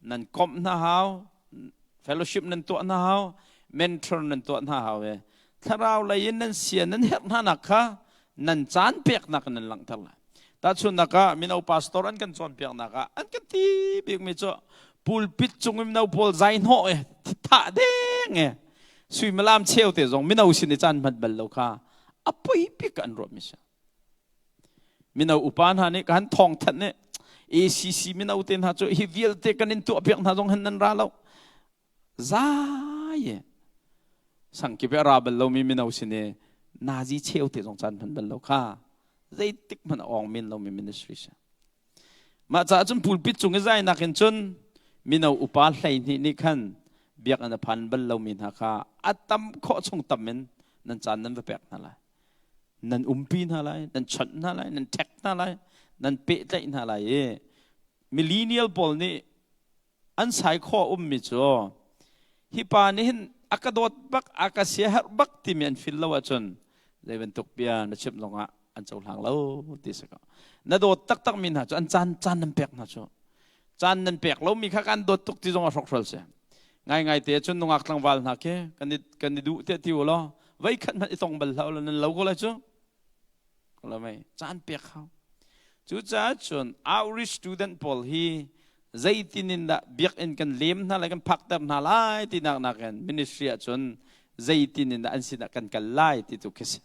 Nan komh hna hau, fellowship nan tuah hna hau, mentor nan tuah hna hau e. Thlarau lei in nan sia nan herh hna nak kha nan caan peknak in nan langhter lai. Tahchunhnak ah mino pastor an kan cawnpiaknak ah an kan ti bikmi cu pulpit cung in mino pawl zai hnawh e thah deng e suimilam cheu te zong mino sin i caan hman bal lo kha a poi bik an ruahmi si. Mino upa hna nih kan thawng thanh nih ACC mino te hna cu hi vialte kan in tuah piak hna zong hin nan ra lo. Zai e sangkip i a ra bal lomi mino sin i nazi cheu te zong caan hman bal lo kha zeitik hmanh a awng men lomi ministry si. Mah caah cun pulpit cung i zainak in cun mino upa 12 nih khan biakinn a phan bal lomi hna kha a tam khawh chung tam in nan caan nan va pek hna lai. Nan umpi hna lai, nan chawnh hna lai, nan ṭhek hna lai, nan pehtlaih hna lai i millennial pawl nih an sai khawh ummi cu hi pa nih hin a ka dawt bak, a ka siaherh bak timi an fil lo ahcun zei bantuk bia na chimh zongah an cohlang lo ti si ko. Na dawt taktak mi hna cu an caan caan nan pek hna cu caan nan pek lomi kha kan dawt tuk ti zong a hrokhral si. Ngaingai te cun nungak tlangval hna khi kan i duh te ti u law voi khat hmanh i tong bal hlah u law nan lo ko lai cu lo mei caan pek hau. Cucaah cun outreach student pawl hi zeitin in dah biakinn kan lem hna lai, kan phakter hna lai ti nak nakin ministry ah cun zeitin in dah an sinah kan kal lai ti tu khi si.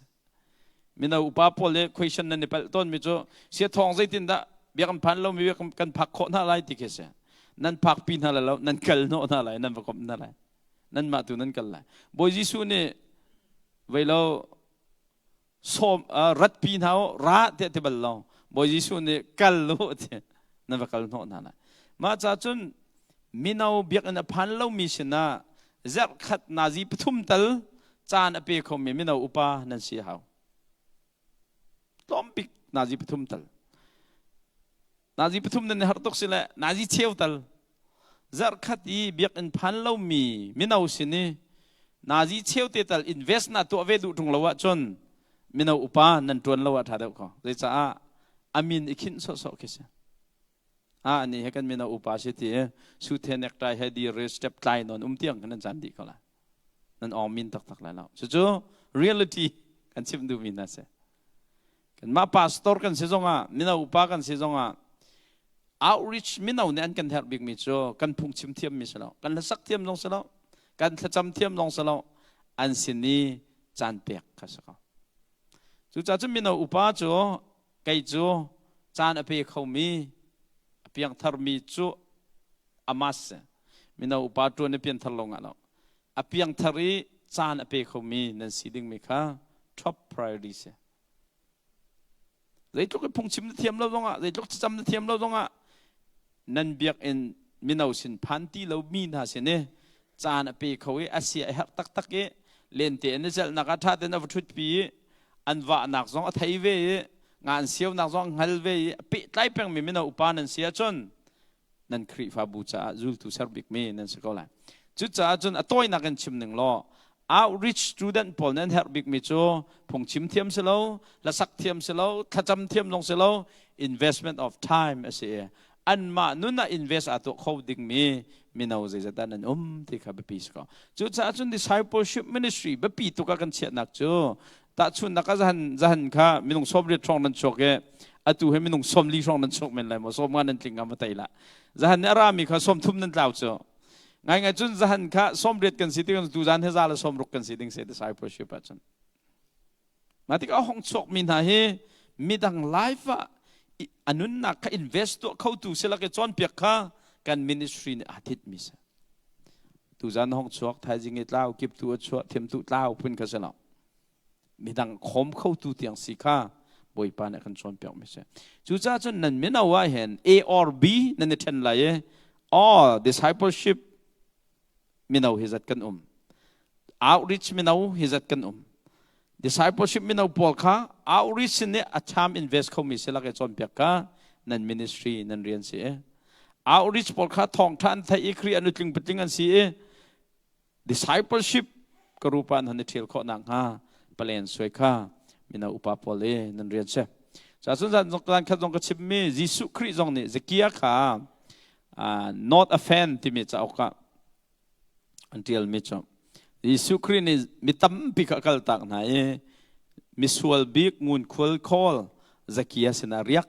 Mino upa pawl nih question nan i palh tawnmi cu sia thawng zeitin dah biakinn phan lomi kan phak khawh hna lai ti khi si. Nan phakpi hna lai lo, nan kal hnawh hna lai, nan va komh hna lai. Nanmah tu nan kal lai. Bawi Jesuh nih vei lo sawm ratpi hna u, ra tiah ti bal lo. Bawi Jesuh nih kal u ti nan va kal hnawh hna lai. Mah ca cun mino biakinn a phan lomi sinah zarhkhat nazi pathum tal caan a pe khomi mino upa nan si hau. Tlawmbik nazi pathum tal. Nazi pathum nan i harh tuk si le nazi cheu tal. Zarhkhat i biakinn phan lomi mino sin i nazi cheu te tal invest na tuah ve duh ṭung lo ahcun mino upa nan ṭuan lo ah ṭha deuh ko. Zeicaah a min i khinh sawhsawh khi si. Ah ani he kan mino upa si ti suit he necktie he dir step tlai nawn um tiang kan caan dih ko lai. Nan awng min taktak lai lo. Cucu reality kan chim duhmi hna si. Kanmah pastor kan si zongah, mino upa kan si zongah outreach mino nih an kan herh bikmi cu kan phungchim thiammi si lo, kan hlasak thiam zong si lo, kan thlacam thiam zong si lo, an sin i caan pek kha si ko. Cucaah cun mino upa cu kei cu caan a pe khomi, a piangtharmi cu a mas si. Mino upa ṭuan i pianthar lo ngah lo. A piangthar i caan a pe khomi nan si dingmi kha top priority si. Zeitluk i phungchim na thiam lo zongah, zeitluk thlacam na thiam lo zongah, nan biakinn mino sin phan ti lo mi hna sin i caan a pe kho i a sia a herh taktak i lente an i celhnak ah ṭha tein a va ṭhutpi i an vahnak zong a thei ve i nga an sionak zong a hngal ve i a pehtlai pengmi mino upa nan si ahcun nan Khrihfabu caah zultu ser bikmi nan si ko lai. Cucaah cun a tawinak in chim ning law outreach student pawl nan herh bikmi cu phungchim thiam si lo, hlasak thiam si lo, thlacam thiam zong si lo, investment of time a si i anmah nun ah invest aa tuah kho dingmi mino zeizat dah nan um ti kha biapi si ko. Cucaah cun discipleship ministry biapi tuk ah kan chiahnak cu tahchunnak ah zahan zahan kha minung 80 hrawng nan chuak i atu hi minung 40 hrawng nan chuak men lai maw 50 nan tling nga ma tai la zahan nih a rami kha 30 nan tlau cu ngai ngai cun zahan kha 80 kan si ti tu zan he za le 60 kan si ding se discipleship ah cun mah tikah hong chuak mi hna hi midang life ah a nunnak kha invest tuah khotu silak i cawnpiak kha kan ministry nih aa thit mi si Tuzan hong chuak thaizing i tlau kiptu a chuah thiamtu tlau phun kha si lo. Midang khawm khotu tiang si kha Bawipa nih a kan cawnpiak mi si. Cucaah cun nan mino ah hin A or B nan i ṭhen lai i or discipleship mino hi zat kan um. Outreach mino hi zat kan um. Discipleship mino pawl kha outreach sin nih a time invest khomi si lak i cawnpiak kha nan ministry nan rian si i outreach pawl kha thawngṭha an theih i Khrih an utling patling an si i discipleship ka rupa an hon i ṭhial khawh nakhnga palen suai kha mino upa pawl i nan rian si. Ca cun zan zan khat zong ka chimmi Jesuh Khrih zong nih Zakia kha not a fan timi cauk ah an ṭialmi cu Jesuh Khrih nih mi tampi kha a kaltak hna i misual bik ngunkhual khawl Zakia sinah riak.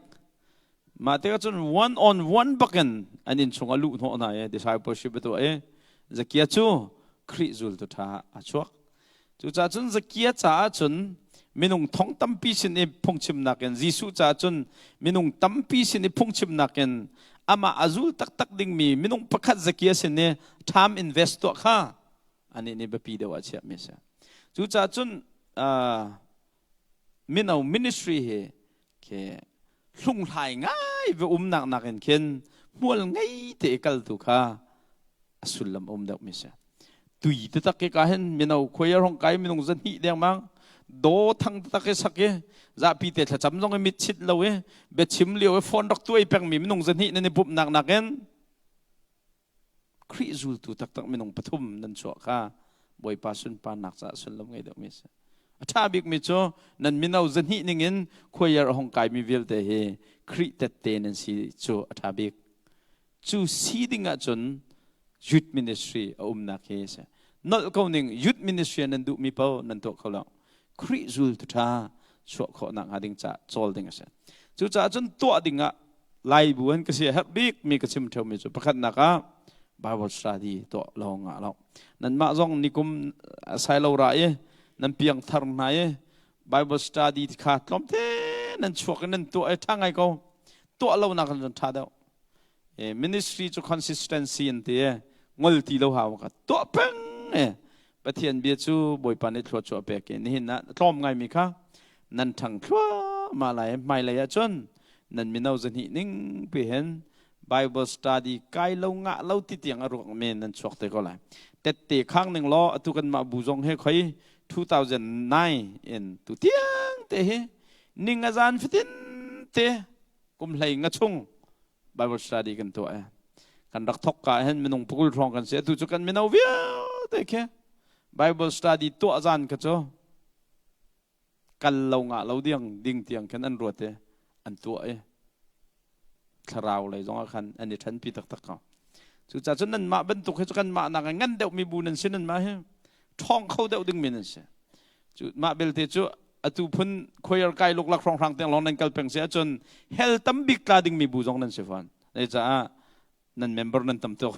Mah tikah cun one on one bakin an innchung a luh hnawh hna i discipleship a tuah i Zakia cu Khrih zultu ṭha a chuak. Cucaah cun Zakia caah cun minung thong tampi sin i phungchimnak in Jesuh caah cun minung tampi sin i phungchimnak in amah a zul taktak dingmi minung pakhat Zakia sin i time invest tuah kha anih nih biapi deuh ah chiahmi a si. Cucaah cun mino ministry hi khi hlunghlai ngai va umnak nakin khin hmual ngei te i kal tu kha a sullam um deuh mi si. Tui taktak ke ka hin mino khuai hong kai minung zahnih dengmang do thang taktak i sak i zapi te thlacam zong i mit chit lo i biachim lio i phone rak tuai peng mi minung zahnih nan i bumhnak nakin Khrih zultu taktak minung pathum nan chuah kha Bawipa sunparnak caah sullam ngei deuhmi a si. A ṭha bikmi cu nan mino zahnih ningin khuaiar a hung kaimi vialte hi Khrih tette nan si cu a ṭha bik. Cu si ding ahcun youth ministry a umnak hi a si. Nolh ko ning youth ministry nan duhmi paoh nan tuah kho lo. Khrih zultu ṭha chuah khawhnak hnga ding caah cawl ding a si. Cucaah cun tuah ding ah Laibu an ka si a herh bikmi ka chim ṭheumi cu pakhatnak ah Bible study tuah lawng ah lo. Nanmah zong nikum sailo ra i nan piang thar hna i Bible study kha tlawmte nan chuak i nan tuah i ṭha ngai ko. Tuah lo nak in ṭha deuh. Ministry cu consistency an ti ngol ti lo hau ka tuah peng e. Pathian bia cu Bawipa nih thlua chuah pek i nihin ah tlawm ngai mi kha nan ṭhang thluahmah lai. Hmailei ah cun nan mino zahnih ning pi hin Bible study kai lo ngah lo ti tiang a ruak men nan chuak te ko lai. Tette khang ning law atu kan mah bu zong he khoi 2009 in tu tiang te hi ning a zan fatin te kum hlei nga chung Bible study kan tuah e. Kan rak thok ka hin minung pukul hrawng kan si. Atu cu kan mino vialte khi Bible study tuah zan kha cu kal lo ngah lo diang ding tiang khin an ruat i an tuah i thlarau lei zongah khan an i ṭhenpi taktak ko. Cucaah cun nanmah bantuk hi cu kanmah nak ngan deuhmi bu nan si. Nanmah hi ṭhawng kho deuh dingmi nan si. Cu mah belte cu atu phun choir kai luklak hrawnghrang tiang lawng nan kal peng si ahcun hell tam bik tla dingmi bu zong nan si fawn. Caah nan member nan tam tuk.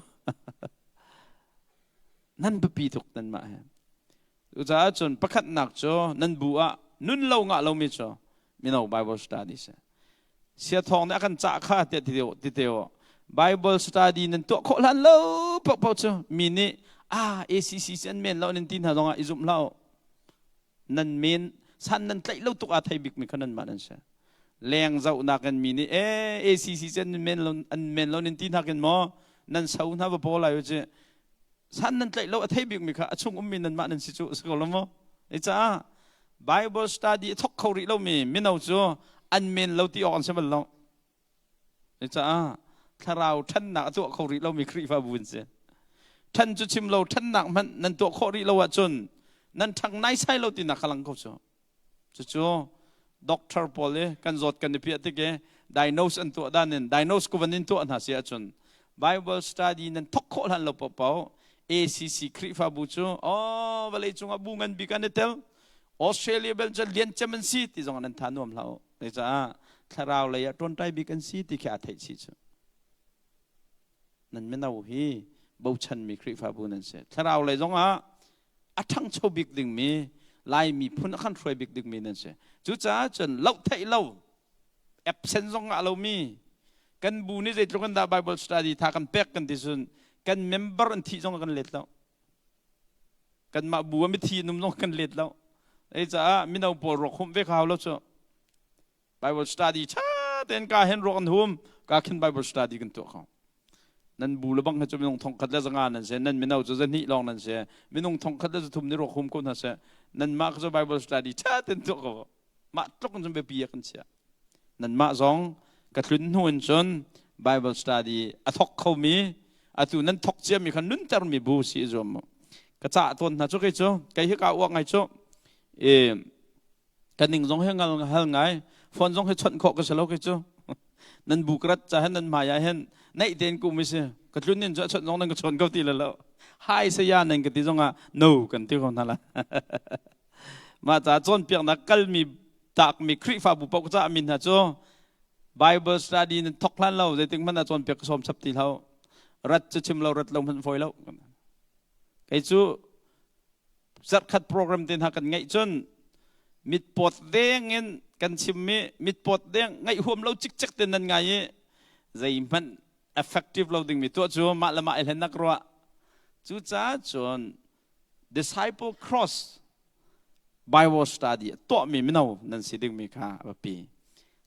Nan biapi tuk nanmah he. Cucaah cun pakhatnak cu nan bu ah nun lo ngah lomi cu mino Bible study si. Sia thawng nih a kan cah kha tiah ti te Bible study nan tuah khawh hlan lo paohpaoh cu mi nih ah ACC si an men lo nan ti hna zongah i zumh hlah u. Nan men san nan tlaih lo tuk aa thei bikmi kha nanmah nan si. Leng zohnak in mi nih ee ACC si an men lo an men lo nan ti hna kin maw nan so hna va paw lai u ci. San nan tlaih lo a thei bikmi kha a chung ummi nanmah nan si cu si ko lo maw? Ei caah Bible study a thok kho rih lomi mino cu an men lo ti awk an si bal lo. Ei caah thlarau ṭhannak a tuah kho rih lomi Khrihfabu an si. Ṭhan cu chim lo, ṭhannak hmanh nan tuah khawh rih lo ahcun nan ṭhang naisai lo tinak kha lang ko cu. Cucu doctor pawl i kan zawt kan i piah tik i diagnose an tuah dan in diagnose ku van in tuah hna si ahcun Bible study nan thok khawh hlan lo paohpaoh ACC Khrihfabu cu oh vawlei cungah bu ngan bik an i tel, Australia bel cu lian cem an si ti zong nan tha nuam hlah u. Caah thlarau lei ah ṭawnṭai bik an si ti khi aa theih chih cu. Nan mino hi bochanmi Khrihfabu nan si. Thlarau lei zongah a ṭhangcho bik dingmi Lai miphun a kan hruai bik dingmi nan si. Cucaah cun loh theih lo absent zong ngah lomi kan bu nih zeitluk in dah Bible study tha kan pek kan ti cun kan member an thih zong kan let lo. Kanmah bu a mithi num zong kan let lo. Ei caah mino pawl ruak humh ve kha hau lo cu. Bible study ṭha tein ka hen ruak an hum ka khin Bible study kan tuah kho. Nan bu le bang he cu minung thong khat le zanga nan si, nan mino cu zahnih lawng nan si, minung thong khat le zathum nih ruak hum ko hna seh, nanmah cu Bible study ṭha tein tuah ko. Mah tluk in cun biapi ah kan chiah. Nanmah zong ka tlun hnu in cun Bible study a thok khomi, atu nan thok ciami kha nuntermi bu si i zuam mu. Ka cah tawn hna cu kei cu, kei hi kaa uak ngai cu. E, ka ning zong he ngal hal ngai, phone zong he chawnh khawh ka si lo kei cu. Nan bu krat ca hen nan hmai ah hin naih tein kum i si ka tlun in cu a chawnh zong nan ka chawn ko ti le lo. Hi saya nan ka ti zong ah no kan ti ko hna la. Mah ca cawnpiaknak kalmi takmi Khrihfabu paoh ca min hna cu Bible study nan thok hlan lo zeitik hmanh ah cawnpiak ka sawm chap ti hlah. Rat cu chim lo, rat lo hmanh fawi lo. Kei cu zarhkhat program te hna kan ngeih cun mitpawt deng in kan chimmi mitpawt deng ngaih huam lo cikcek te nan ngai i zeihmanh effective lo dingmi tuah cu mah le mah i hlen nak ruah. Cucaah cun disciple cross Bible study tuahmi mino nan si dingmi kha a biapi.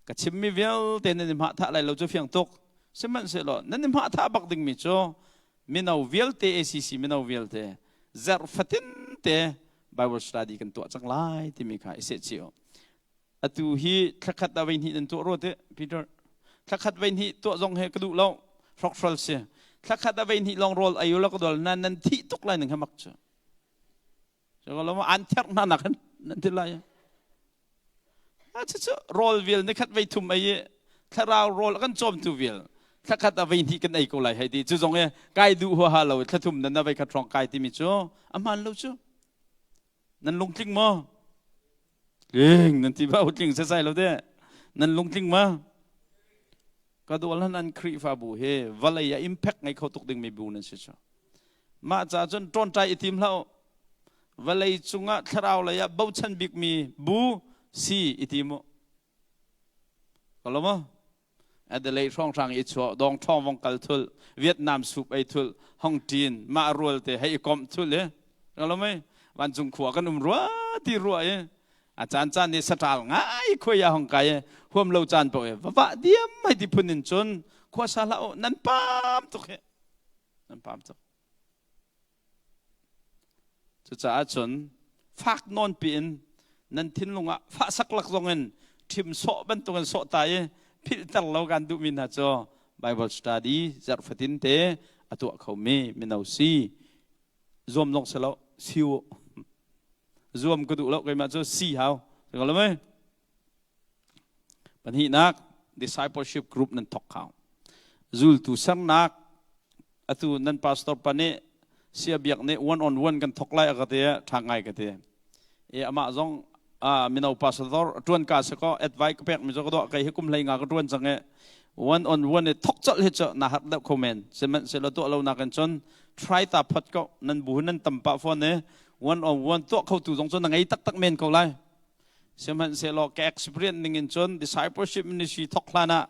Ka chimmi vialte nan i hmahthah lai lo cu fiang tuk. Sihmanhsehlaw nan i hmahthah bak dingmi cu mino vialte, ACC mino vialte zarh fatin te Bible study kan tuah cang lai timi kha i seh chih u. Atu hi thlakhat ah voi hnih nan tuah rua te Peter. Thlakhat voi hnih tuah zong he ka duh lo. Hrokhrol si. Thlakhat ah voi hnih lawng rawl ei u la ka dol nan nan thih tuk lai ning he mak cu. So lo an therh hna nak nan ti lai. A cu cu rawl vial ni khat voi thum ei i thlarau rawl kan cawm tu vial thlakhat ah voi hnih kan ei ko lai hei ti cu zong e kai duh huaha lo thlathum nan na voi khat hrawng kai timi cu a hmaan lo cu. Nan lungtling maw? Tling nan ti ba tling sesai lo de. Nan lungtling ma? Ka dual han an Khrihfabu he vawlei ah impact ngei kho tuk dingmi bu nan si cu. Mah ca cun ṭawnṭai i tim hlah u. Vawlei cungah thlarau lei ah bochan bikmi bu si i tim u. Ka lo maw? Adelaide hrawnghrang i chuah dong ṭhawng vong kal thul Vietnam soup ei thul hong ṭin mah rual te hei i komh thul i lo mei vancung khua kan um rua ti rua i a caan caan nih saṭal ngai khuai ah hong kai i huam lo caan paoh i va vah diam hei ti phun in cun khua sa hlah u, nan pam tuk hi, nan pam tuk. Cucaah cun fak nawn piin nan thinlung ah fah saklak zong in ṭhim sawh bantukin sawh ta i philhter lo kan duhmi hna cu Bible study zarh fatin te a tuah khomi mino si zuam zong si lo, si u. Zuam ka duh lo keimah cu, si hau lo mei. Pahnihnak, discipleship group nan thok hau. Zultu sernak. Atu nan pastor pa nih, sia biak nih, one on one kan thok lai a ka ti. Tha ngai ka ti e. Amah zong mino pastor tuan ka se ko, advice ka pek mi zo ka do kai hi kum hlei nga ka tuan chang e. One on one e thok chal hi cho na har deuh kho men, sihmanhsehlaw tuah lo nakin cun try ta phot ko. Nan bu nan tam pa phone e, one on one tuah kho tu zong cu na ngei taktak men ko lai. Sihmanhsehlaw ka experience ning in cun discipleship ministry thok hlan ah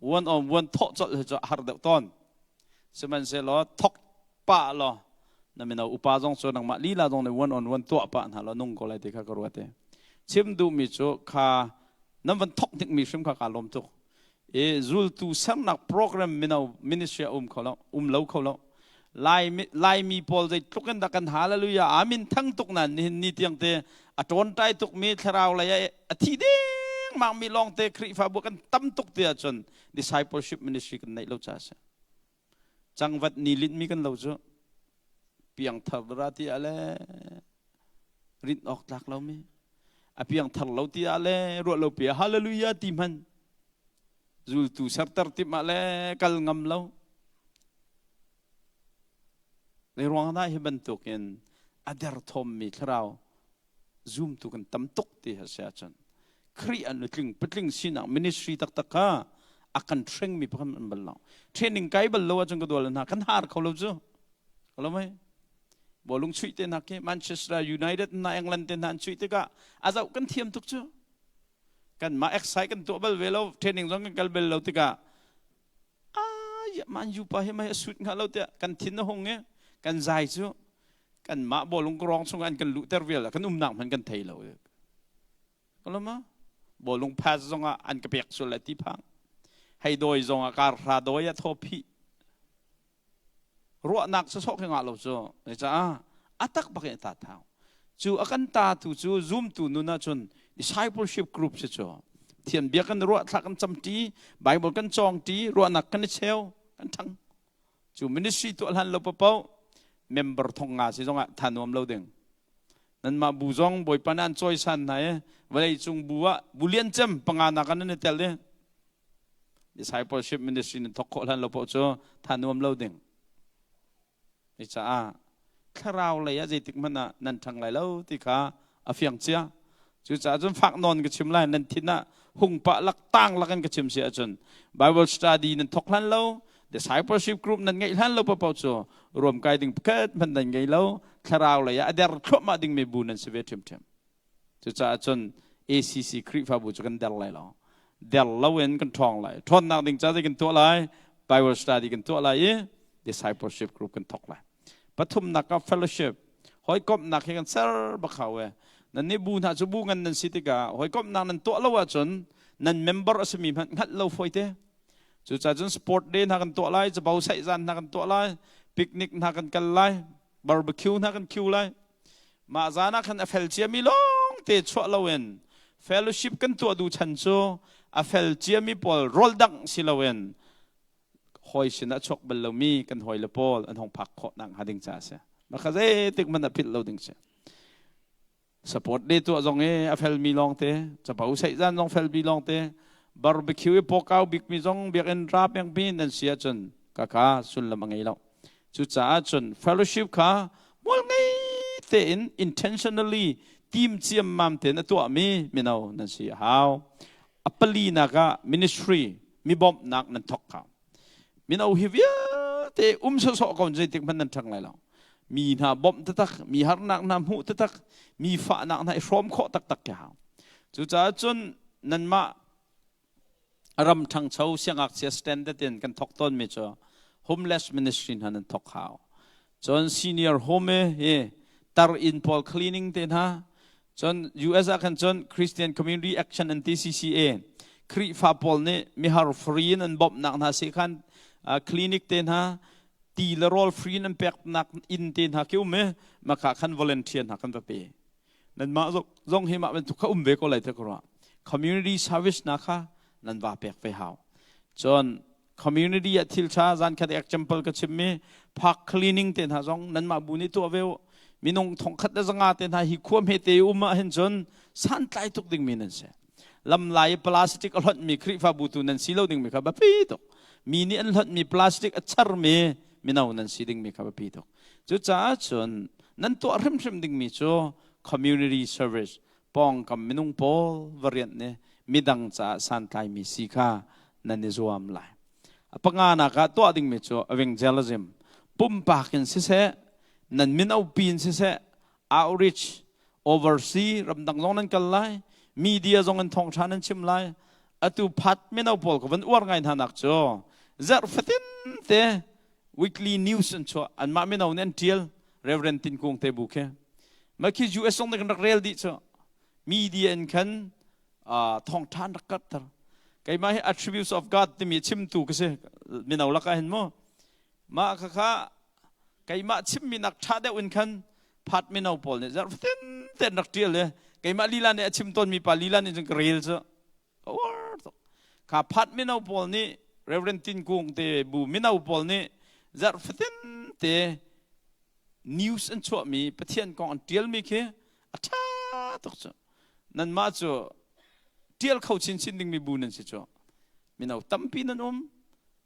one on one thawh colh hi cu a har deuh tawn. Sihmanhsehlaw thok pah law na mino upa zong cu nangmah lila zong nih one on one tuah pah hna law nung ko lai ti kha ka ruat i chim duhmi cu kha nan van thok hnik mi hrim kha kaa lawm tuk i zultu sernak program mino ministry a um kho lo, um lo kho lo. Laimi pawl zeitluk in dah kan hallelujah amin thang tuk nan nihin ni tiang te a ṭawnṭai tukmi, thlarau lei ah a thi dengmang mi lawngte Khrihfabu kan tam tuk ti ahcun discipleship ministry kan neih lo ca a si. Cangvat ni linh mi kan lo cu piangthar dara ti ah le rinh awk tlak lomi, a piangthar lo ti ah le ruah lo pi hallelujah ti hman, zultu serter tim ah le kal ngam lo. Zei ruang dah hi bantukin a derthawmmi thlarau zumtu kan tam tuk ti a si ahcun Khrih an nutling patling sinak ministry taktak kha a kan train mi pakhat an bal lo. Training kai bal lo ahcun ka dual hna kan har kho lo cu lo mei. Bawlung chuih te hna khi Manchester United na England te hna an chuih tikah a zoh kan thiam tuk cu. Kan mah exercise kan tuah bal ve lo, training zong kan kal bal lo tikah Man U pa hi mei a sut hnga lo tiah kan thin a hung i kan zai cu. Kan mah bawlung kawrong chung an kan luhter vial kan umnak hmanh kan thei lo. Kalama bawlung pass zong ah an ka pek sul le ti phang hei dawi zong ah kar hra dawi a thaw phi ruahnak sawsawh khi ngah lo cu. Caah a tak bak in ta thau cu a kan ta tu cu zoom tu nun ahcun discipleship group si cu thian bia kan ruah, thla kan cam ṭi, Bible kan cawng ṭi, ruahnak kan i cheu, kan ṭhang cu. Ministry tuah hlan lo papo member thong nga si zongah tha nuam lo ding. Nanmah bu zong Bawipa nih an cawisan hna i vawlei cung bu ah bu lian cem panga nak an i tel i discipleship ministry nan thok khawh hlan lo paoh cu tha nuam lo ding. Caah thlarau lei ah zeitik hmanh ah nan ṭhang lai lo ti kha a fiang cia. Cucaah cun fak nawn ka chim lai, nan thin ah hung pah lak tang lak in ka chim si ahcun Bible study nan thok hlan lo, discipleship group nan ngeih hlan lo paoh cu ruam kai ding pakhat hmanh nan ngei lo. Thlarau lei ah a der thluahmah dingmi bu nan si ve ṭhiamṭhiam. Cucaah cun ACC Khrihfabu cu kan der lai lo, der loin kan ṭhawng lai. Ṭhawnnak ding ca zei kan tuah lai? Bible study kan tuah lai i discipleship group kan thok lai. Pathumnak ah fellowship, hawikomhnak hi kan ser bak hau e. Nan nih bu hna cu bu ngan nan si tikah hawikomhnak nan tuah lo ahcun nan member a simi hmanh hngalh lo fawi te. Cucaah cun sport day hna kan tuah lai, capo saih zan hna kan tuah lai, picnic hna kan kal lai, barbecue hna kan khiu lai. Mah zan ah khan a fel ciami lawng te chuah loin fellowship kan tuah duh chan cu a fel ciami pawl rawl dangh si loin hawi sinah chuak bal lomi kan hawile pawl an hong phak khawh nak hnga ding ca a si. Mah kha zeitik hmanh ah philh lo ding si. Support le tuah zong i a felmi lawng te, capo saih zan zong felmi lawng te, barbecue i pawkau bikmi zong biakinn ra pengmi nan si ahcun kaka sullam a ngei lo. Cucaah cun fellowship kha mual ngei tein, intentionally, team ciammam tein a tuahmi mino nan si a hau. A palinak ah ministry, mi bawmhnak nan thawk kha. Mino hi vialte um sawsawh ko zeitik hmanh nan ṭhang lai lo. Mi hna bawmh taktak, mi harnak hna hmuh taktak, mi fahnak hna i hrawm khawh taktak khi hau. Cucaah cun nanmah Ram ṭhangcho siangngakchia standard in kan thawk tawnmi cu homeless ministry hna nan thawk hau. Cun senior home hi tar inn pawl cleaning te hna. Cun US ah khan cun Christian Community Action an ti CCA. Khrihfa pawl nih mihar free in an bawmhnak hna si khan clinic te hna ti le rawl free in an peknak inn te hna khi um i maka khan volunteer hna kan va pe. Nanmah zong hi mah bantuk kha um ve ko lai te ka ruah. Community service na kha nan va pek ve hau. Cun community ah thil tha zan khat example ka chim mi park cleaning te hna zong nanmah bu nih tuah ve u. Minung thongkhat le zanga te hna hi khua hme te um ah hin cun santlai tuk ding mi nan si. Lamlai plastic a hlonh mi Khrihfabu tu nan si lo ding mi kha biapi tuk. Mi nih an hlonh mi plastic a char mi mino nan si ding mi kha biapi tuk. Cucaah cun nan tuah hrimhrim ding mi cu community service pawngkam minung pawl va rianh nih midang caah santlai mi si kha nan i zuam lai. A panganak ah tuah ding mi cu evangelism pumpak in siseh nan mino pi in siseh outreach oversea ramdang zong nan kal lai media zong in thawngtha nan chim lai atu phat mino pawl ka van uar ngai hna nak cu zarh fatin te weekly news an chuah anmah mino nih an tial Reverend Tin Kung te bu khi ma khi US zong nih kan rak rel dih cu media in khan thawngtha an rak karhter keimah hi attributes of God timi chimtu ka si mino lakah hin mu mah kha keimah chimmi nak ṭha deuh in khan phat mino pawl nih zarh fatin te an rak ṭial i keimah lila nih a chim tawnmi pa lila nih cun ka rel cu ka uar tuk kha phat mino pawl nih Reverend Tin Kung te bu mino pawl nih zarh fatin te news an chuahmi Pathian kong an ṭialmi khi a ṭha tuk cu nanmah cu ṭial kho chinchin dingmi bu nan si cu mino tampi nan um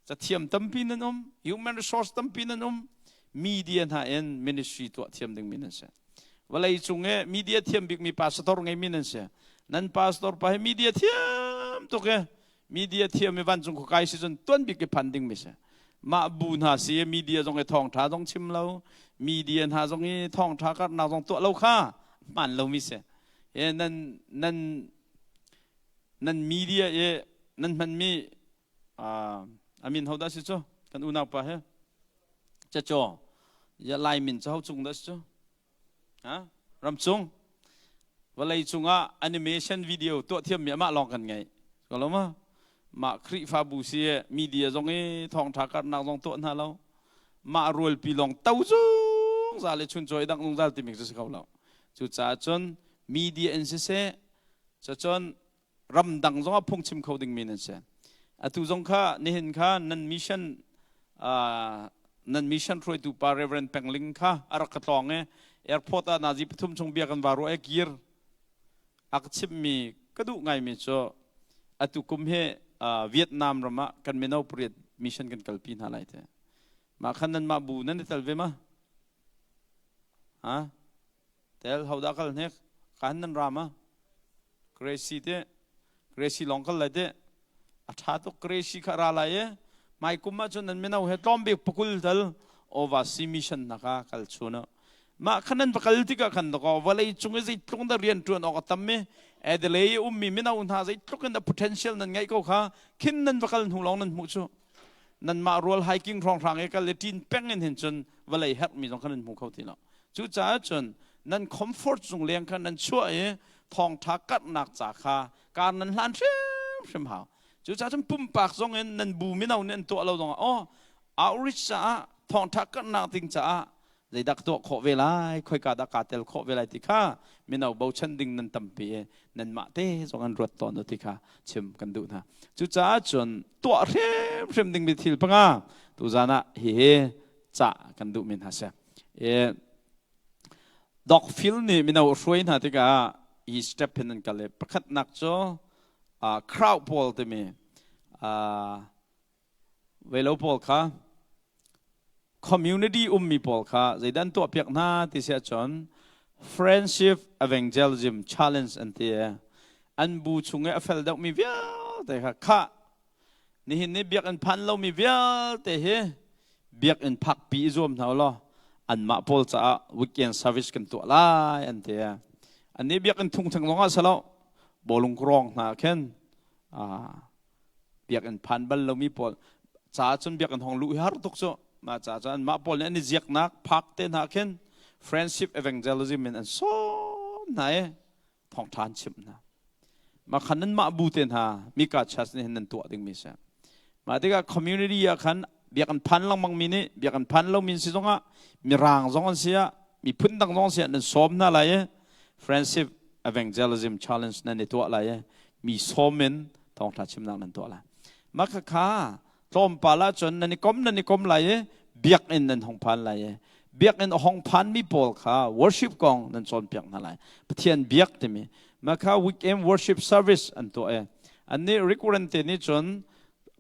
cathiam tampi nan um human resource tampi nan um media hna in ministry tuah thiam dingmi nan si vawlei cung i media thiam bikmi pastor ngeimi nan si nan pastor pa hi media thiam tuk i media thiam i vancung khuakai si cun tuan bik i phan dingmi si mah bu hna si media zong i thawngtha zong chim lo media hna zong i thawngtha karnak zong tuah lo kha hmaan lomi si nan nan nan media i nan hmanmi amin ho dah si cu kan unau pa he cacaw ya lai min cu ho cung dah si cu ha ramcung vawlei cungah animation video tuah thiam mi amah lawng kan ngei ko lo ma mah Khrihfabu si media zong i thawngtha karnak zong tuah hna lo mah rualpi lawng to zungzal le chuncawi dang zungzal timi cu si kho lo cucaah cun media in siseh cun ramdang zongah phungchim kho dingmi nan si. Atu zong kha nihin kha nan mission nan mission hruaitu pa Reverend Pengling kha a rak ka tlawng i airport ah nazi pathum chung bia kan va ruah i kir a ka chimmi ka duh ngaimi cu atu kum hi Vietnam ram ah kan mino pariat mission kan kalpi hna lai te. Mah khan nan mah bu nan i tel ve ma? Ha? Tel hodah kal hnek? Kan nan ram ah? Gracie te Gracie lawng kal lai te a ṭha tuk Gracie kha ra lai i hmai kum ah cun nan mino he tlawm bik pakul tal oversea mission na ka kal chun mah khan nan va kal tikah khan dakaw vawlei cung i zeitluk dah rian ṭuan awk a tam i Adelaide i ummi mino hna zeitluk in dah potential nan ngeih ko kha khin nan va kal hnu lawng nan hmuh cu nanmah rual hiking hrawnghrang i kal i ṭin peng in hin cun vawlei herhmi zong kha nan hmu kho ti lo cucaah cun nan comfort zung leng kha nan chuah i thawngṭha karhnak ca kha kar nan hlan hrimhrim hau cucaah cun pumpak zong in nan bu mino nih an tuah lo zongah oh outreach caah thawngṭha karhnak ding caah zeidah ka tuah khawh ve lai khoika dah kaa tel khawh ve lai ti kha mino bochan ding nan tampi i nanmah te zong an ruat tawn ti kha chim kan duh hna cucaah cun tuah hrimhrim dingmi thil panga tuzan ah hihi cah kan duhmi hna si Doc Phil nih mino a hruai hna tikah hi step hin an kal i pakhatnak cu crowd pawl timi velo pawl kha community ummi pawl kha zeidah an tuahpiak hna ti si ahcun friendship evangelism challenge an ti i an bu chung i a fel deuhmi vialte kha khah nihin ni biakinn phan lomi vialte hi biakinn phakpi i zuam hna u law anmah pawl caah weekend service kan tuah lai an ti annih biakinn thung theng zong ah salo bawlung krawng hna khin. Biakinn phan bal lomi pawl caah cun biakinn hong luh hi har tuk cu. Mah caah cun mah pawl nih an i ziaknak park te hna khin friendship evangelism in an sawm hna i thawngṭha an chimh hna. Mah khan nan mah bu te hna Mika Church nih hin nan tuah dingmi si. Mah tikah community ah khan biakinn phan lengmang mi nih biakinn phan lomi si zongah mirang zong an si ah miphun dang zong si ah nan sawm hna lai i friendship evangelism challenge nan i tuah lai i mi sawm in thawngṭha chimnak nan tuah lai. Mah khakha tlawmpal ahcun nan i kom nan i kom lai i biakinn nan hong phan lai i biakinn a hong phanmi pawl kha worship kong nan cawnpiak hna lai. Pathian biak timi mah kha weekend worship service an tuah i annih recurrent te nih cun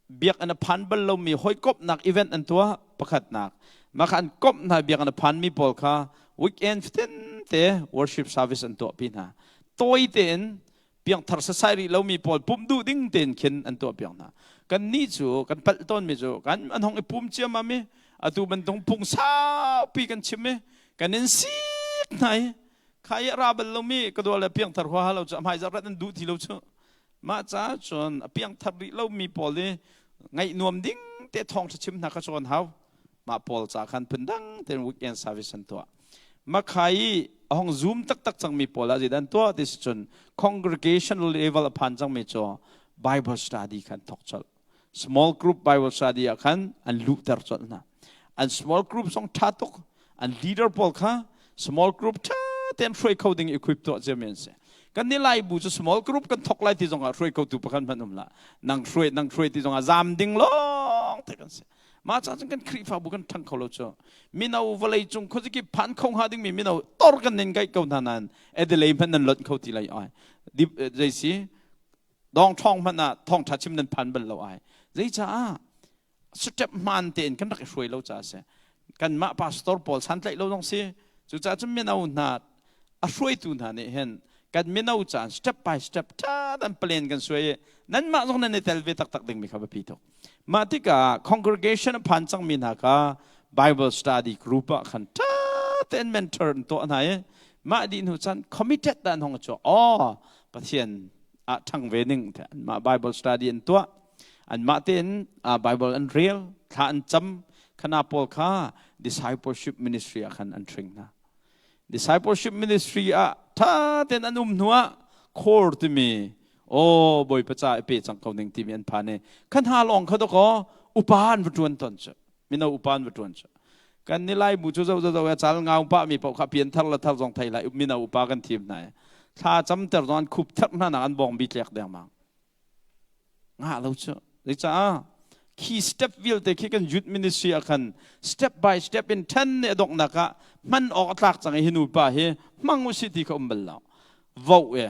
biakinn a phan bal lomi hawikomhnak event an tuah pakhatnak. Mah kha an komh hna biakinn a phanmi pawl kha weekend fatin te worship service an tuahpi hna. Tawi tein piangthar sasai rih lomi pawl pumh duh ding tein khin an tuah piak hna. Kan nih cu kan palh tawnmi cu kan an hong i pum ciammam i atu bantuk phung saupi kan chim i kan in sik hna i kha i ra bal lomi ka dua le piangthar huaha lo cu a hmai rat an duh ti lo cu. Mah caah cun a piangthar rih lomi pawl i ngaih nuam ding te thawng chim hna kha cawn hau. Mah pawl ca khan phundang tein weekend service an tuah. Makhai i a hong zoom taktak cangmi pawl ah zeidah an tuah ti si cun congregational level a phan cangmi cu Bible study khan thok colh. Small group Bible study ah khan an luhter colh hna. An small group zong tha tuk. An leader pawl kha small group tha tein hruai kho ding equip tuah ciami an si. Kan ni lai bu cu small group kan thok lai ti zong ah hruai khotu pakhat hmanh um lah. Nang hruai nang hruai ti zong ah zam ding lawng te kan si. Mah ca cun kan Khrihfabu kan ṭhang kho lo cu. Mino vawlei cung khuazakip phan kho hnga dingmi mino tor kan nin gaih ko hna nain Adelaide hmanh nan lonh kho ti lai ai. Dip zei si dong ṭhawng hmanh ah thawngṭha chim nan phan bal lo ai. Zeicaah step hmaan tein kan rak i hruai lo caah si. Kanmah pastor pawl santlaih lo zong si. Cucaah cun mino hna a hruaitu hna nih hin kan mino caan step by step ṭha dan plan kan suai i nanmah zong nan i tel ve taktak dingmi kha biapi tuk. Mah tikah congregation a phan cangmi hna kha Bible study group ah khan ṭha tein mentor an tuah hna i mah dih hnu cun committed dah an hong chuak. Aw, Pathian ah ṭhang ve ning anmah Bible study an tuah. Anmah tein Bible an rel, thla an cam. Khana pawl kha discipleship ministry ah khan an hring hna. Discipleship ministry ah ṭha tein an um hnu ah core timi aw Bawipa ca i pe cang ko ning timi an phan i kha hna lawng kha dawkaw upa an va ṭuan ton cu mino upa an va ṭuan cu kan ni lai bu cu zo zo zo cal ngau pah mi paoh kha pian thar la thar zong thei lai mino upa kan thim hna i thla cam ter zong an khup ther hna nak an bawng bi tlek dengmang Ngah lo cu. Zeicah? Khi step vialte khi kan youth ministry ah khan step by step in then nih a donghnak ah hman awk a tlak cang i hi nupa hi hmang usih ti kha um bal lo. Voh e.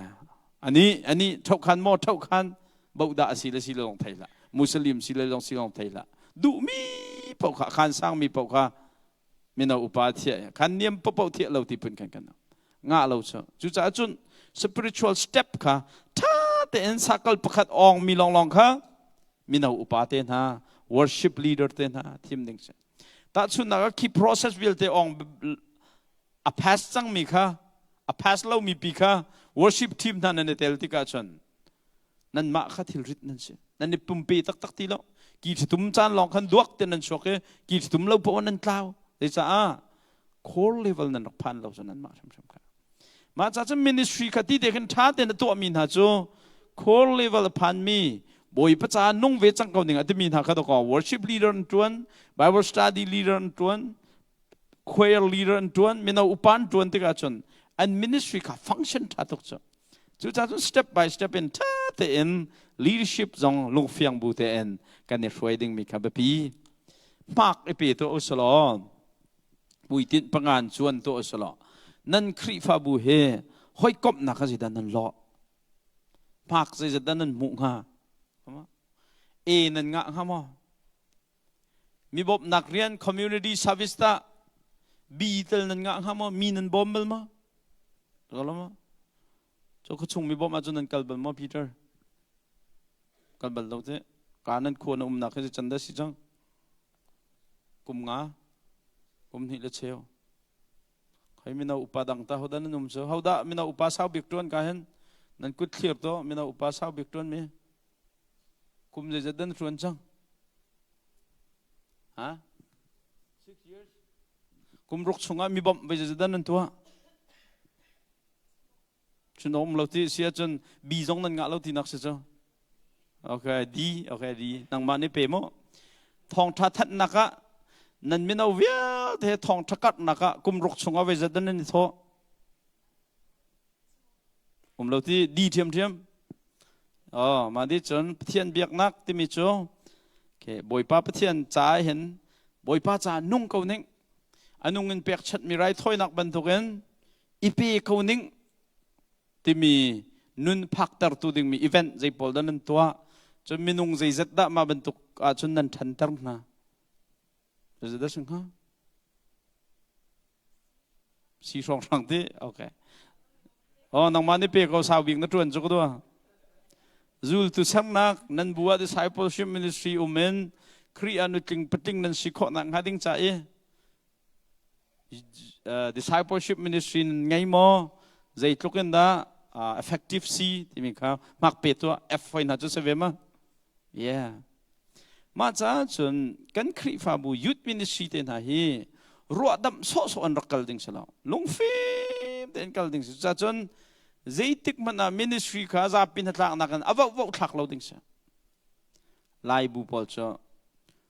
Ani ani thokhan maw thokhan boh dah a si le si lo zong thei hlah. Muslim si le zong si zong thei hlah. Duhmi paoh kha khan sangmi paoh kha mino upa thiah khan niam popo thiah lo ti phun khan kan ngah lo cu. Cucaah cun spiritual step kha tha tein sakal pakhat ong mi longlong kha mino upa te hna, worship leader te hna thim ding si. Tahchunhnak ah khi process vialte ong a pass cangmi kha, a pass lo mi pi kha worship team hna nan i tel tikah cun nanmah kha thilrit nan si, nan i pumpe taktak ti lo. Ki ṭhitum caan lawng khan duak te nan chuak i ki ṭhitum lo poah nan tlau. Zeicah? Core level nan rak phan lo cu nanmah hrimhrim kha. Mah ca cun ministry kha ti te khin ṭha tein a tuahmi hna cu core level a phanmi Bawipa ca nung ve cang ko ning a timi hna kha dawkaw worship leader an ṭuan, Bible study leader an ṭuan, choir leader an ṭuan, mino upa an ṭuan tikah cun an ministry kha function ṭha tuk cu. Cucaah cun step by step in ṭha tein leadership zong lungfiang bu tein kan i hruai dingmi kha biapi. Hmak i pe tuah usalaw, puitinh pangan cuan tuah usalaw, nan Khrihfabu he hawikomhnak kha zeidah nan lawh? Hmak zeizat dah nan hmuh hnga? E nan ngah hnga maw? Mi bawmhnak rian community service tah B tel nan ngah hnga maw? Mi nan bawm bal maw? Kal maw? Cu khuachung mi bawmh ahcun nan kal bal maw, Peter? Kal bal lo te. Ka nan khua na umnak hi can dah si cang? Kum nga, kum hnih le cheu. Khoi mino upa dang ta hodah nan um cu? Hodah mino upa sau bik tuan ka hin? Nan kut thlir to mino upa sau bik tuan mi? Kum zeizat dan hruan cang? Ha? 6 years. Kum ruk chungah mi bawmh zeizat dan nan tuah? Cun um lo ti si ahcun B zong nan ngah lo tinak si cu. Okay, D, okay, D. Nangmah nih pe mu. Thawngṭha thanhnak ah nan mino vialte thawngṭha karhnak ah kum ruk chungah zeizat dan nan i thawh? Um lo ti D ṭhiamṭhiam. Oh, mah di cun Pathian biaknak timi cu okay, Bawipa Pathian ca hin Bawipa ca nung ko ning a nung in pekchanhmi raithawinak bantukin i pe ko ning timi nun phaktertu dingmi event zei pawl dah nan tuah cun minung zeizat dah mah bantuk ahcun nan ṭhanter hna zeizat dah si hnga si hrawnghrang ti okay oh nangmah nih pe ko sau bik na ṭuan cu ka dua zultu sernak nan bu ah discipleship ministry um in Khrih ah nutling patling nan si khawh nak hnga ding ca i discipleship ministry nan ngei maw zeitluk in dah effective si timi kha hmak pe tuah F hoi hna cu si ve ma yeah mah caah cun kan Khrihfabu youth ministry te hna hi ruahdamh sawhsawh an rak kal ding si lo lungfim tein kal ding si cucaah cun zeitik hmanh ah ministry kha zapi hnatlaknak in a voh voh thlak lo ding si Lai bu pawl cu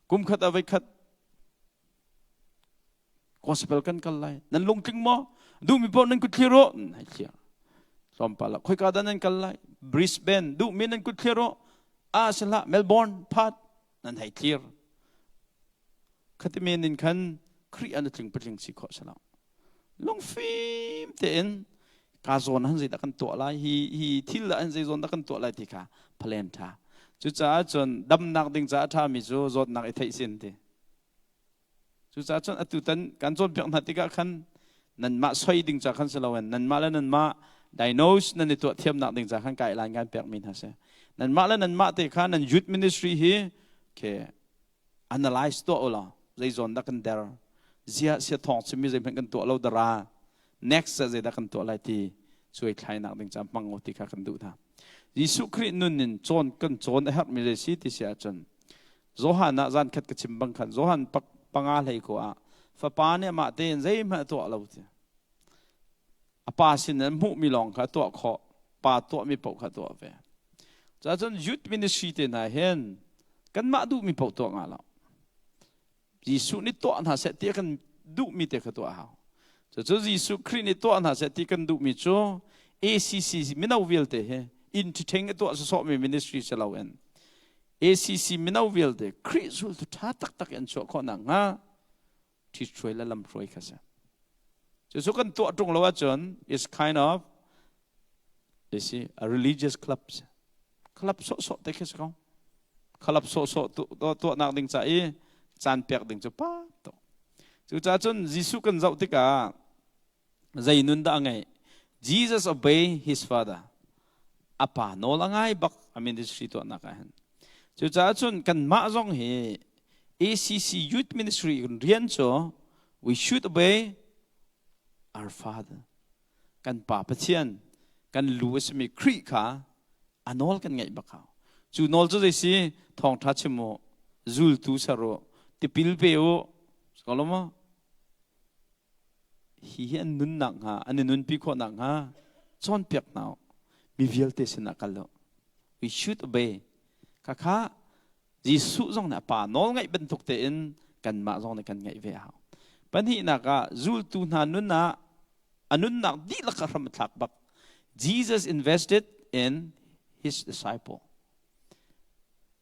kum khat a voikhat gospel kan kal lai nan lungtling maw duhmi paoh nan kut thlir u hei thlir tlawmpal ah khoika dah nan kal lai Brisbane duhmi nan kut thlir u a si hlah Melbourne Perth nan hei thlir khati men in khan Khrih an tling patling si khawh si lo lungfim tein ka zawn han zeidah kan tuah lai hi hi thil dah han zei zawn dah kan tuah lai ti kha plan tha cucaah cun damnak ding caah a ṭhami cu zawtnak i theih sin ti Cucaah cun atu tan kan cawnpiak hna tikah khan nanmah soi ding ca khan si loin nanmah le nanmah diagnose nan i tuah thiamnak ding ca khan guideline kan pekmi hna si. Nanmah le nanmah te kha nan youth ministry hi ke analyze tuah u law zei zawn dah kan der zia sia thawng chimmi zeihmanh kan tuah lo dara next ah zeidah kan tuah lai ti cuai thlainak ding ca hmang u ti kha kan duh hna. Jesuh Khrih nun in cawn kan cawn a herhmi zei si ti si ahcun Johan ah zan khat ka chim bang khan Johan panga hlei ko ah fapa nih amah tein zeihmanh a tuah lo ti. A pa sin an hmuhmi lawng kha a tuah khawh. Pa tuahmi paoh kha tuah ve. Cacun youth ministry te hna hin kanmah duhmi paoh tuah nga lo. Jesuh nih tuah hna seh ti kan duhmi te kha tuah hau. Cucu Jesuh Khrih nih tuah hna seh ti kan duhmi cu ACC mino vialte hi inn ṭhiṭheng i tuah sawsawhmi ministry si loin ACC mino vialte Khrih zultu ṭha taktak in an chuah khawh nakhnga ṭhithruai le lamhruai kha si. Cucu kan tuah ṭung lo ahcun is kind of you see, a religious club. Club sawhsawh te khi si ko. Club sawhsawh tuahnak ding ca i caan pek ding cu pa tuk. Cucaah cun Jesuh kan zoh tikah zei nun dah a ngeih? Jesus obey his father. A pa nawl a ngai bak a ministry tuahnak ah hin. Cucaah cun kanmah zong hi ACC Youth Ministry rian cu we should obey our father. Kan pa Pathian, kan lu a simi Khrih kha a nawl kan ngaih bak hau. Cu nawl cu zei si? Thawngṭha chim u, zultu ser u, tipil pe u, ko lo maw? Hi hi an nunnak hnga, an i nunpi khawh nakhnga cawnpiak hna u. Mi vialte sinah kal u. We should obey. Khakha Jesuh zong nih a pa nawl ngaih bantuk tein kanmah zong nih kan ngaih ve a hau. Pahnihnak ah zultu hna nun ah a nunnak dihlak a hram a thlak bak. Jesus invested in his disciple.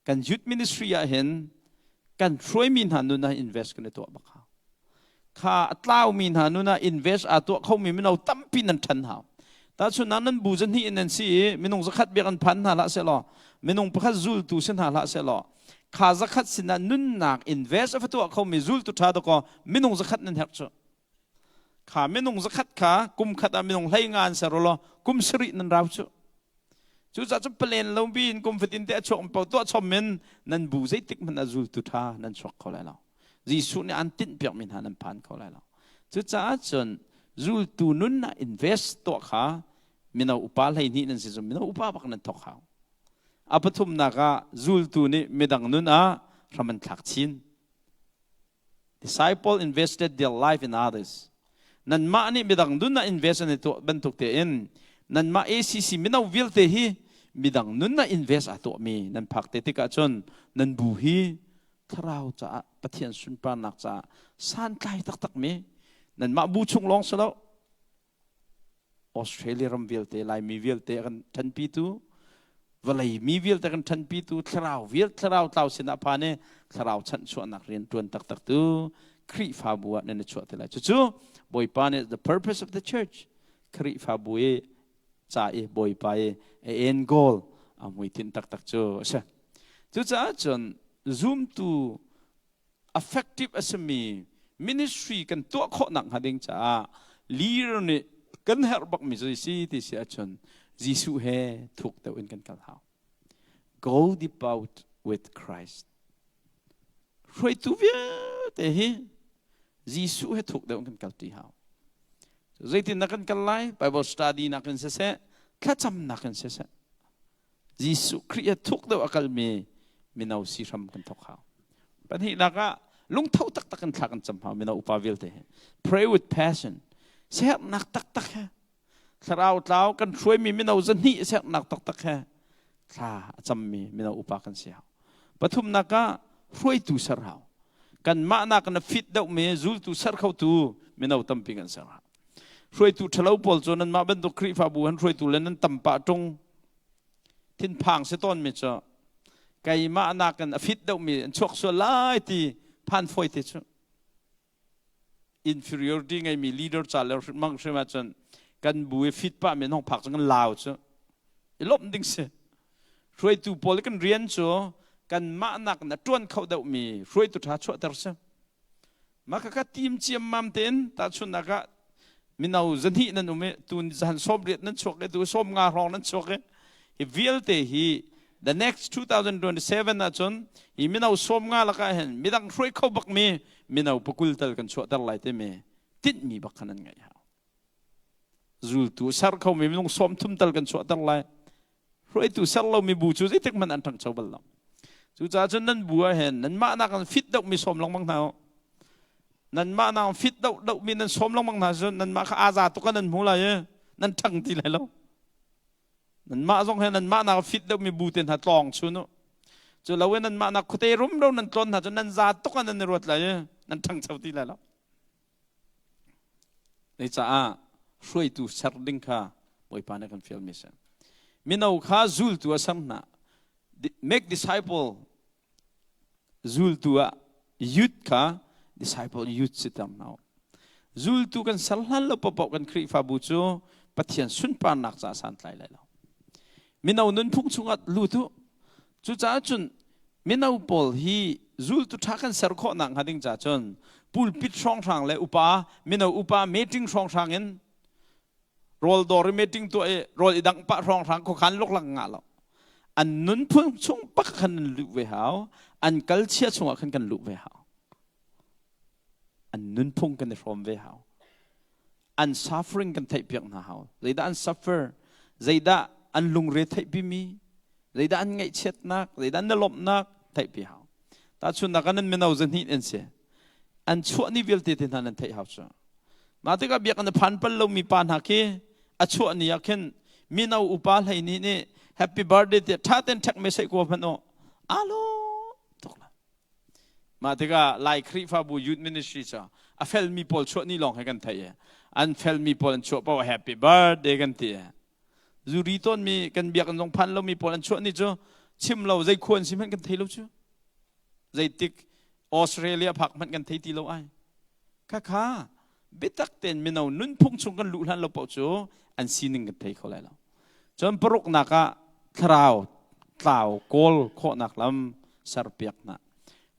Kan youth ministry ah hin kan hruaimi hna nun ah invest kan i tuah bak hau. Kha a tlaumi hna nun ah invest aa tuah khomi mino tampi nan ṭhan hau. Tahchun ah nan bu zahnih in nan si i minung zakhat biak an phan hna hlah sehlaw minung pakhat zultu si hna hlah sehlaw kha zakhat sinah nunnak invest a va tuah khomi zultu ṭha dakaw minung zakhat nan herh cu. Kha minung zakhat kha kum khat ah minung hlei nga an ser law kum sarih nan rau cu. Cucaah cu palen lo bi in kum fatin te a chuak paoh tuah chom in nan bu zeitik hmanh ah zultu ṭha nan chuak kho lai lo. Jesuh nih an tinhpiakmi hna nan phan kho lai lo. Cucaah cun zultu nun ah invest tuah kha mino upa 12 nan si cu mino upa bak nan thawk hau. A pathumnak ah zultu nih midang nun ah hram an thlak chin. Disciple invested their life in others. Nanmah nih midang nun ah invest an i tuah bantuk tein nanmah ACC mino vialte hi midang nun ah invest aa tuahmi nan phak te tikah cun nan bu hi thlarau caah Pathian sunparnak caah santlai taktakmi nanmah bu chung lawng si lo Australia ram vialte Laimi vialte a kan ṭhanpitu vawlei mi vialte kan ṭhanpitu thlarau vial thlarau tlau sinah phan i thlarau chanhchuahnak rian ṭuan taktak tu Khrihfabu ah nan i chuah te lai. Cucu Bawipa nih the purpose of the church Khrihfabu i ca i Bawipa i a end goal a hmuitinh taktak cu a si. Cucaah cun zumtu effective a simi ministry kan tuah khawh nak hnga ding caah leader nih kan herh bakmi cu si ti si ahcun Jesuh he thuk deuh in kan kal hau. Go deep out with Christ. Hruaitu vialte hi Jesuh he thuk deuh in kan kal ti hau. Zeitin na kan kal lai? Bible study nak in siseh, thlacam nak in siseh. Jesuh Khrih he thuk deuh a kalmi mino si hram kan thawk hau. Pahnihnak ah lungtho taktak in thla kan cam hau mino upa vialte he. Pray with passion. Siaherhnak taktak he. Thlarau tlau kan hruaimi mino zahnih siaherhnak taktak he thla a cammi mino upa kan si hau. Pathumnak ah hruaitu ser hau. Kanmah nak na fit deuhmi zultu ser khotu mino tampi kan ser hau. Hruaitu ṭhalo pawl cu nanmah bantuk Khrihfabu han hruaitu le nan tam pah ṭung. Thinphang si tawnmi cu keimah nakin a fit deuhmi an chuak sual lai ti phan fawi te cu. Inferiority ngeimi leader ca le mang hrim ahcun kan bu i fit pah mi an hong phak cu kan lau cu. I lawmh ding si. Hruaitu pawl kan rian cu kanmah nakin a ṭuan kho deuhmi hruaitu ṭha chuahter si. Mah khakha tim ciammam tein tahchunhnak ah mino zahnih nan um i tu zan 80 nan chuak i tu 50 hrawng nan chuak i hi vialte hi the next 2027 ahcun hi mino 50 lakah hin midang hruai kho bakmi mino pakul tal kan chuahter lai timi tinhmi bak kha nan ngeih hau. Zultu ser khomi minung 30 tal kan chuahter lai. Hruaitu ser lomi bu cu zeitik hmanh an ṭhangcho bal lo. Cucaah cun nan bu ah hin nanmah nak in fit deuhmi sawm lengmang hna u. Nanmah nak in fit deuh deuhmi nan sawm lengmang hna cun nanmah kha aa za tuk ah nan hmu lai i nan ṭhang ti lai lo. Nanmah zong he nanmah nak fit deuhmi bu te hna tlawng chun u. Cu lo in nanmah nak khuate rumro nan tlawn hna cun nan za tuk ah nan i ruat lai i nan ṭhangcho ti lai lo. Caah hruaitu ser ding kha Bawipa nih a kan fialmi a si. Mino kha zultu a ser hna. Make disciple zultu ah youth kha disciple youth si ter hna. Zultu kan ser hlan lo paohpaoh kan Khrihfabu cu Pathian sunparnak caah santlai lai lo. Mino nunphung chungah lut u. Cucaah cun mino pawl hi zultu ṭha kan ser khawh nakhnga ding ca cun pulpit hrawnghrang le upa mino upa meeting hrawnghrang in rawl dawr i meeting tuah i rawl i dangh pah hrawnghrang khuakhan luklak ngah lo. An nunphung chung bak khan an luh ve hau. An kalchia chungah khan kan luh ve hau. An nunphung kan i hrawm ve hau. An suffering kan theihpiak hna hau. Zeidah an suffer? Zeidah an lungre theihpimi? Zeidah an ngaihchiatnak? Zeidah an lawmhnak theihpi hau. Tahchunhnak ah nan mino zahnih an si. An chuah ni vialte te hna nan theih hau cu. Mah tikah biakinn a phan pal lomi pa hna khi a chuah ni ah khin mino upa hlei nih nih happy birthday tiah ṭha tein ṭhek me seih kua hmanh u. Aa lawm tuk lai. Mah tikah Lai Khrihfabu Youth Ministry cu a felmi pawl chuah ni lawng he kan theih i an felmi pawl an chuah paoh happy birthday kan ti. Zuri tawnmi kan biakinn zong phan lomi pawl an chuah ni cu chim lo zei khua an si hmanh kan thei lo cu. Zeitik Australia phak hmanh kan thei ti lo ai. Khakha biatak tein mino nunphung chung kan luh hlan lo paoh cu an sining kan thei kho lai lo. Cun paruknak ah thlarau tlau kawl khawhnak lam serpiak hna.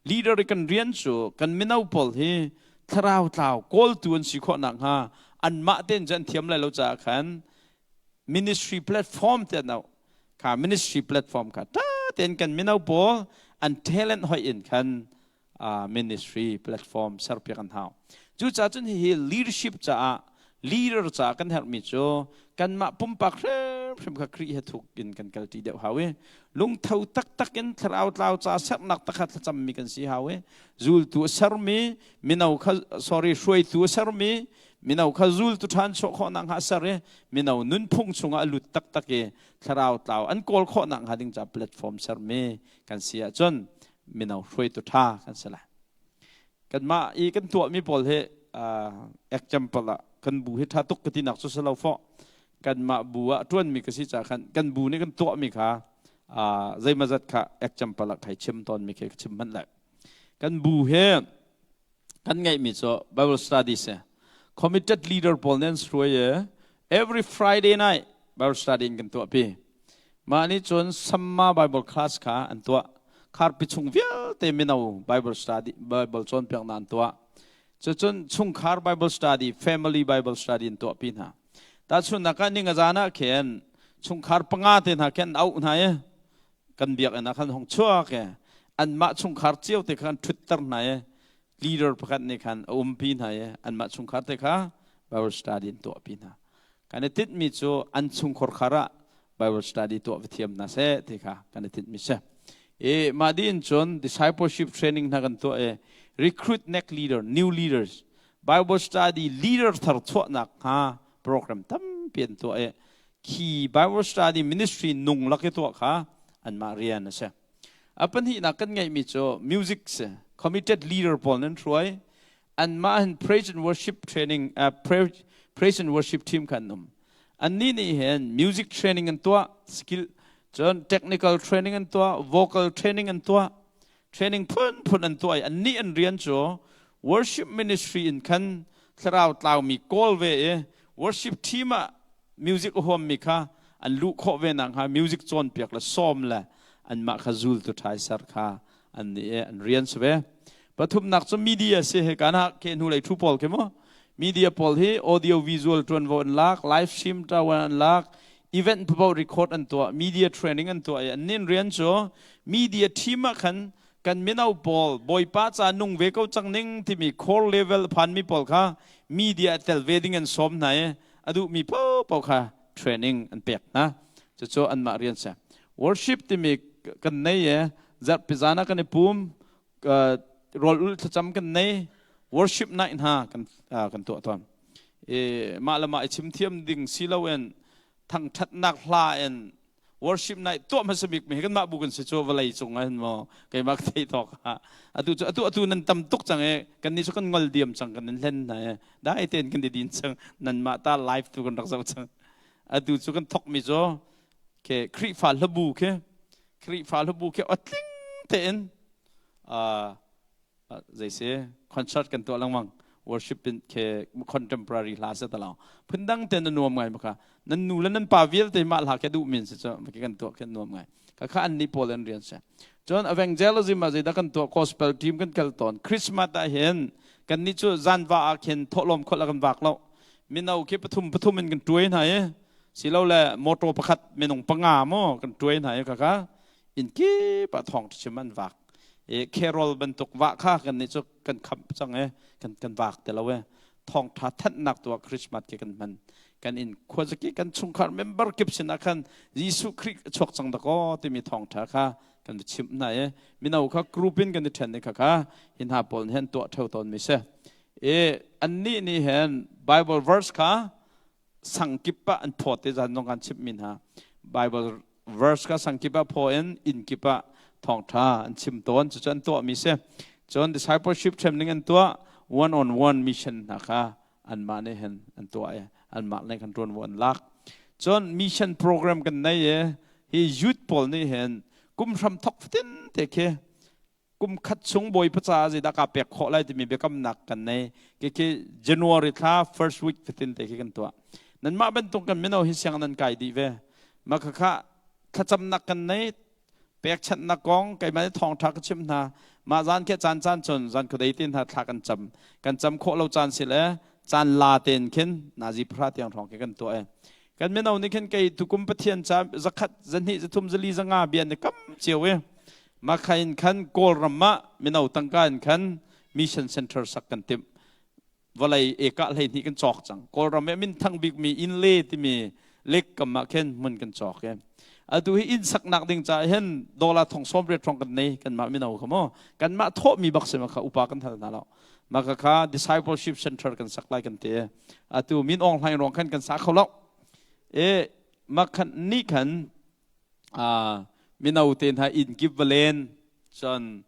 Leader i kan rian cu kan mino pawl hi thlarau tlau kawltu an si khawh nakhnga anmah tein cu an thiam lai lo caah khan ministry platform te an auh. Kha ministry platform kha ṭha tein kan mino pawl an talent hoih in khan ministry platform serpiak an hau. Cucaah cun hihi leadership caah leader caah kan herhmi cu kanmah pumpak hrim Hrimhrim kha Khrih he thuk in kan kalṭi deuh hau i lungtho taktak in thlarau tlau ca sernak takhat thlacammi kan si hau i zultu a sermi mino kha, sorry, hruaitu a sermi mino kha zultu ṭhan chuah khawh nakhnga a ser i mino nunphung chungah a lut taktak i thlarau tlau an kawl khawh nakhnga ding ca platform sermi kan si ahcun mino hruaitu ṭha kan si lai. Kanmah i kan tuahmi pawl hi example ah kan bu hi ṭha tuk ka tinak cu si lo fawh. Kanmah bu ah ṭuanmi ka si caah khan kan bu nih kan tuahmi kha zeimazat kha example ah khai chim tawnmi khi ka chim hmanh lai. Kan bu hi kan ngeihmi cu Bible studies committed leader pawl nih an hruai i every Friday night Bible study in kan tuahpi. Mah nih cun Samma Bible class kha an tuah. Kharpi chung vialte mino Bible study, Bible cawnpiaknak an tuah. Cucun chungkhar Bible study, family Bible study an tuahpi hna. Tahchunhnak ah ningazan ah khin chungkhar panga te hna khin auh hna i kan biakinn ah khan hong chuak i anmah chungkhar cio te kha an ṭhutter hna i leader pakhat nih khan a umpi hna i anmah chungkhar te kha Bible study an tuahpi hna. Kan i tinhmi cu an chungkhar khar ah Bible study tuah va thiam hna seh ti kha kan i tinhmi si. I mah dih in cun discipleship training hna kan tuah i recruit next leader, new leaders, Bible study leader thar chuahnak hnga program tampi an tuah i khi Bible study ministry nung lak i tuah kha anmah rian a si. A pahnihnak kan ngeihmi cu music si. Committed leader pawl nan hruai. Anmah hin praise and worship training, praise and worship team khan um. Annih nih hin music training an tuah, skill, cun technical training an tuah, vocal training an tuah, training phunphun an tuah i annih an rian cu worship ministry in khan thlarau tlaumi kawl ve i worship team ah music a huammi kha an luh khawh ve nakhnga music cawnpiak le sawm le anmah kha zultu ṭhai ser kha an nih an rian si ve. Pathumnak cu media si. He kana ke hnu lei thu pawl khi mu media pawl hi audio visual tuanvo an lak, live stream tawan an lak, event papo record an tuah, media training an tuah i an nin rian cu media team ah khan kan mino pawl Bawipa ca nung ve ko cang ning timi core level phan mi pawl kha media tel ve ding an sawm hna i a duh mi paohpaoh kha training an pek hna. Cucu anmah rian si. Worship timi kan nei e zarhpi zan ah kan i pum, rawl ul thlacam kan nei, worship night hna kan tuah tawn i mah le mah i chim thiam ding si loin thangthatnak hla in worship night tuah hmasa bik mi hi kanmah bu kan si cu vawlei cung ah hin maw keimah ka thei tawk ah. Atu cu atu nan tam tuk cang i kan nih cu kan ngol diam cang, kan in hlen hna i dai tein kan i din cang. Nanmah ta live tu kan rak zoh cang. Atu cu kan thok mi cu ke Khrihfa hlabu khi, Khrihfa hlabu khi atling tein zei si concert kan tuah lengmang, worship in ke contemporary hla se talau phundang te na nuam ngai maka nan nu le nan pa vialte mah hla ke duh min si chu ke kan tuah ke nuam ngai ka kha an ni pawl an rian se. Cun evangelism ah zeidah kan tuah? Gospel team kan kal tawn. Christmas ah hin kan ni cu zanva ah khin thawhlawm khol kan vak lo. Mino khi pathum pathum in kan tuai hna i silole motor pakhat minung panga mo kan tuai hna i kaka inn kip ah thawng chim an vak i carol bantuk vah kha kan nih cu kan khamh cang i kan vak ti lo i thawngtha thanhnak tu ah Christmas khi kan hman. Kan inn khuazaki kan chungkhar member kip sinah khan Jesuh Khrih chuak cang dakaw timi thawngtha kha kan va chimh hna i mino kha group in kan i ṭhen i kha hi hna pawl nih hin tuah ṭheo tawn mi si i annih nih hin Bible verse kha sangkip ah an phawt i zan zong kan chimhmi hna Bible verse kha sangkip ah phaw in inn kip ah thawngṭha an chim tawn. Cucu an tuahmi si. Cun discipleship training an tuah, one on one mission hna kha anmah nih hin an tuah i anmah nih khan ṭuanvo an lak. Cun mission program kan nei i hi youth pawl nih hin kum hram thok fatin te khi kum khat chung Bawipa caah zeidah kaa pek khawh lai timi biakamnak kan nei. Khi January thla first week fatin te khi kan tuah. Nanmah bantuk kan mino hi siang nan kai dih ve. Mah khakha thlacamnak kan nei, pekchanhnak kong keimah nih thawngṭha ka chimh hna. Mah zan khi caan caan cun zan khuadei tin hna thla kan cam. Kan cam khawh lo caan si le caan la tein khin nazi 10 tiang hrawng khi kan tuah i kan mino nih khin kei tukum Pathian ca 100, 2, 3, 4, 5 bia ni kam cio i Makha in khan Kawlram ah mino tangka in khan mission center sak kan timh. Vawlei eka 12 kan cawk cang. Kawlram i minthang bikmi Inle timi Lek kam ah khin hmun kan cawk i atu hi inn saknak ding caah hin dollar thong 80 hrawng kan nei. Kanmah mino kha maw, kanmah thawhmi bak si ma kha, upa kan hal hna lo. Mah kha kha discipleship center kan sak lai kan ti. Atu Min Aung Hlaing ruang khan kan sa kho lo e. Mah khan ni khan mino te hna inn kip va len, cun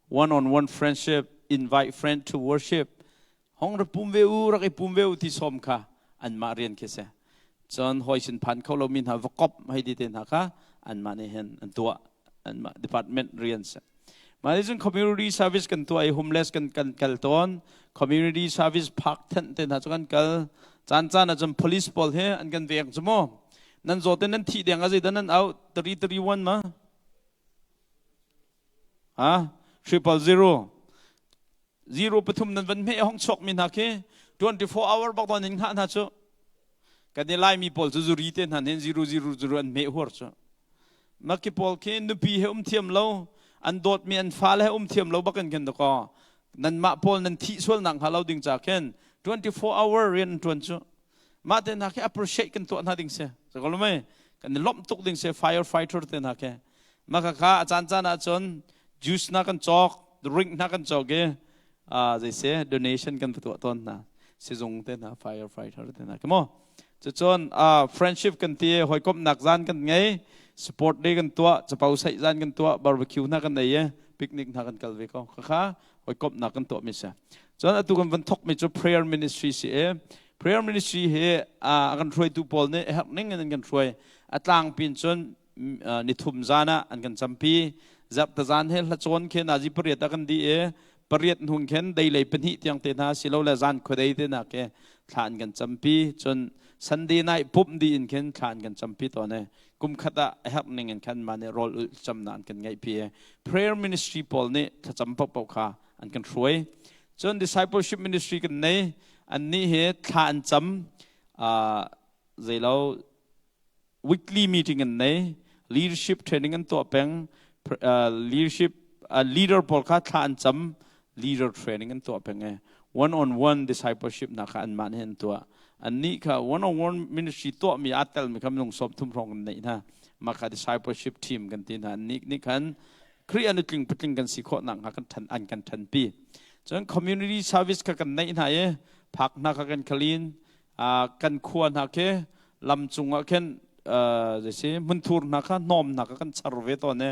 one on one friendship, invite friend to worship, hong ra pum ve u, rak i pum ve u ti sawm kha anmah rian khi si. Cun hawi sin phan kho lomi hna va kop hei ti te hna kha anmah nih hin an tuah, anmah department rian si. Mah nih cun community service kan tuah i homeless kan kan kal tawn, community service park thenh te hna cu kan kal. Caan caan ah cun police pawl he an kan veng cu mu, nan zawt in nan thih deng a zeidah nan auh, 331 ma ha, 000 0 pathum nan van hmeh, hong chuak mi hna khi 24 hour bak don in hngah hna cu. Kan i Laimi pawl cu zuri te hna hin 0 0 0 an hmeh huar cu. Maki pawl khi nupi he um thiam lo, an dawtmi an fale he um thiam lo bakin khin dakaw nanmah pawl nan thih sual nak hnga lo ding ca khin 24 hour rian an tuan cu. Mah te hna khi appreciate kan tuah hna ding si ko lo mei, kan i lawmh tuk ding si firefighter te hna khi. Mah kha kha a caan caan ah cun juice na kan cawk, drink na kan cawk i zei se donation kan va tuah tawn hna, sizung te hna, firefighter te hna ke maw. Cucun friendship kan ti, hawikomhnak zan kan ngei, sport day kan tuah, capo saih zan kan tuah, barbecue hna kan ei i picnic hna kan kal ve ko. Kha kha hawikomhnak kan tuah mi si. Cun atu kan van thok mi cu prayer ministry si i prayer ministry hi a kan hruaitu pawl nih herh ning in an kan hruai. A tlangpin cun nithum zan ah an kan campi. Zarhte zan he hlacawn khe nazi 8 ah kan di i 8 hnung khen deilei 2 tiang te hna silo le zan khuadei te na ke thla an kan campi. Cun Sunday night pumh di in khin thla an kan campi tawn e. Kum khat ah a herh ning in khan ma nih rawl ulh camna an kan ngeih pi e. Prayer ministry pawl nih thlacam paohpaoh kha an kan hruai. Cun discipleship ministry kan nei. An nih hi thla an cam, zeilo weekly meeting an nei, leadership training an tuah peng, leadership leader pawl kha thla an cam, leader training an tuah peng e. One on one discipleship na kha anmah nih an tuah. Annih kha one on one ministry tuah mi aa tel mi kha minung 30 hrawng kan neih hna. Mah kha discipleship team kan ti hna. Annih nih khan Khrih an tling patling kan si khawh nak hnga kan than an kan than pi. Cun community service kha kan neih hna i phak hna kha kan clean, kan khua hna khi lam cungah khin zeisi hmunthur hna kha, hnawm hna kha kan char ve tawn i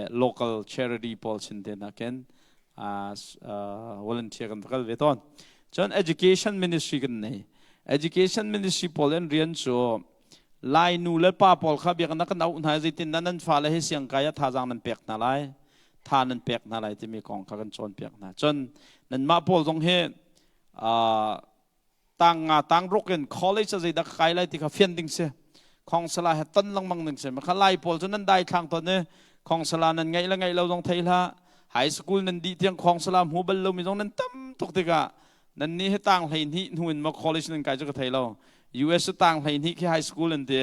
local charity pawl sin te hna khin volunteer kan va kal ve tawn. Cun education ministry kan nei. Education ministry pawl an rian cu Lai nu le pa pawl kha biakinn kan auh hna, zeitin nan nan fale hi siangkai ah thazaang nan pek hna lai, tha nan pek hna lai timi kong kha kan cawnpiak hna. Cun nanmah pawl zong hi tang nga tang ruk in college ah zeidah ka kai lai ti kha fian ding si, khong sala he ton lengmang ding si. Makha Lai pawl cu nan dai thlang ton i khong sala nan ngeih le ngeih lo zong thei hlah. High school nan dih tiang khong sala hmu bal lomi zong nan tam tuk tikah, nan nih hi tang 12 hnu in maw college nan kai cu ka thei lo. US cu tang 12 khi high school an ti.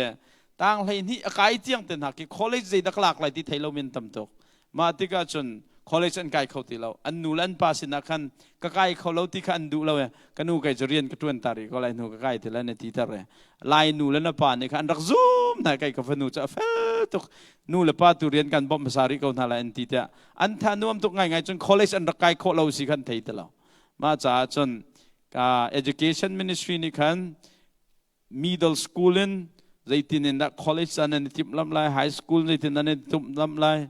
Tang 12 a kai tiang te hna khi college zeidah ka lak lai ti thei lomi an tam tuk. Mah tikah cun college an kai kho ti lo. An nu le an pa sinah khan ka kai kho lo ti kha an duh lo e. Ka nu, kei cu rian ka ṭuan ta rih ko lai, hnu ka kai ti lai na ti ter e. Lai nu le na pa nih kha an rak zum hna, kei ka fanu cu a fel tuk, nu le pa tu rian kan bawmh hmasa rih ko hna lai an ti tiah an tha nuam tuk ngaingai. Cun college an rak kai khawh lo si khan thei ti lo. Mah caah cun ka education ministry nih khan middle school in zeitin in dah college ah nan i timhlamh lai, high school zeitin nan i timhlamh lai,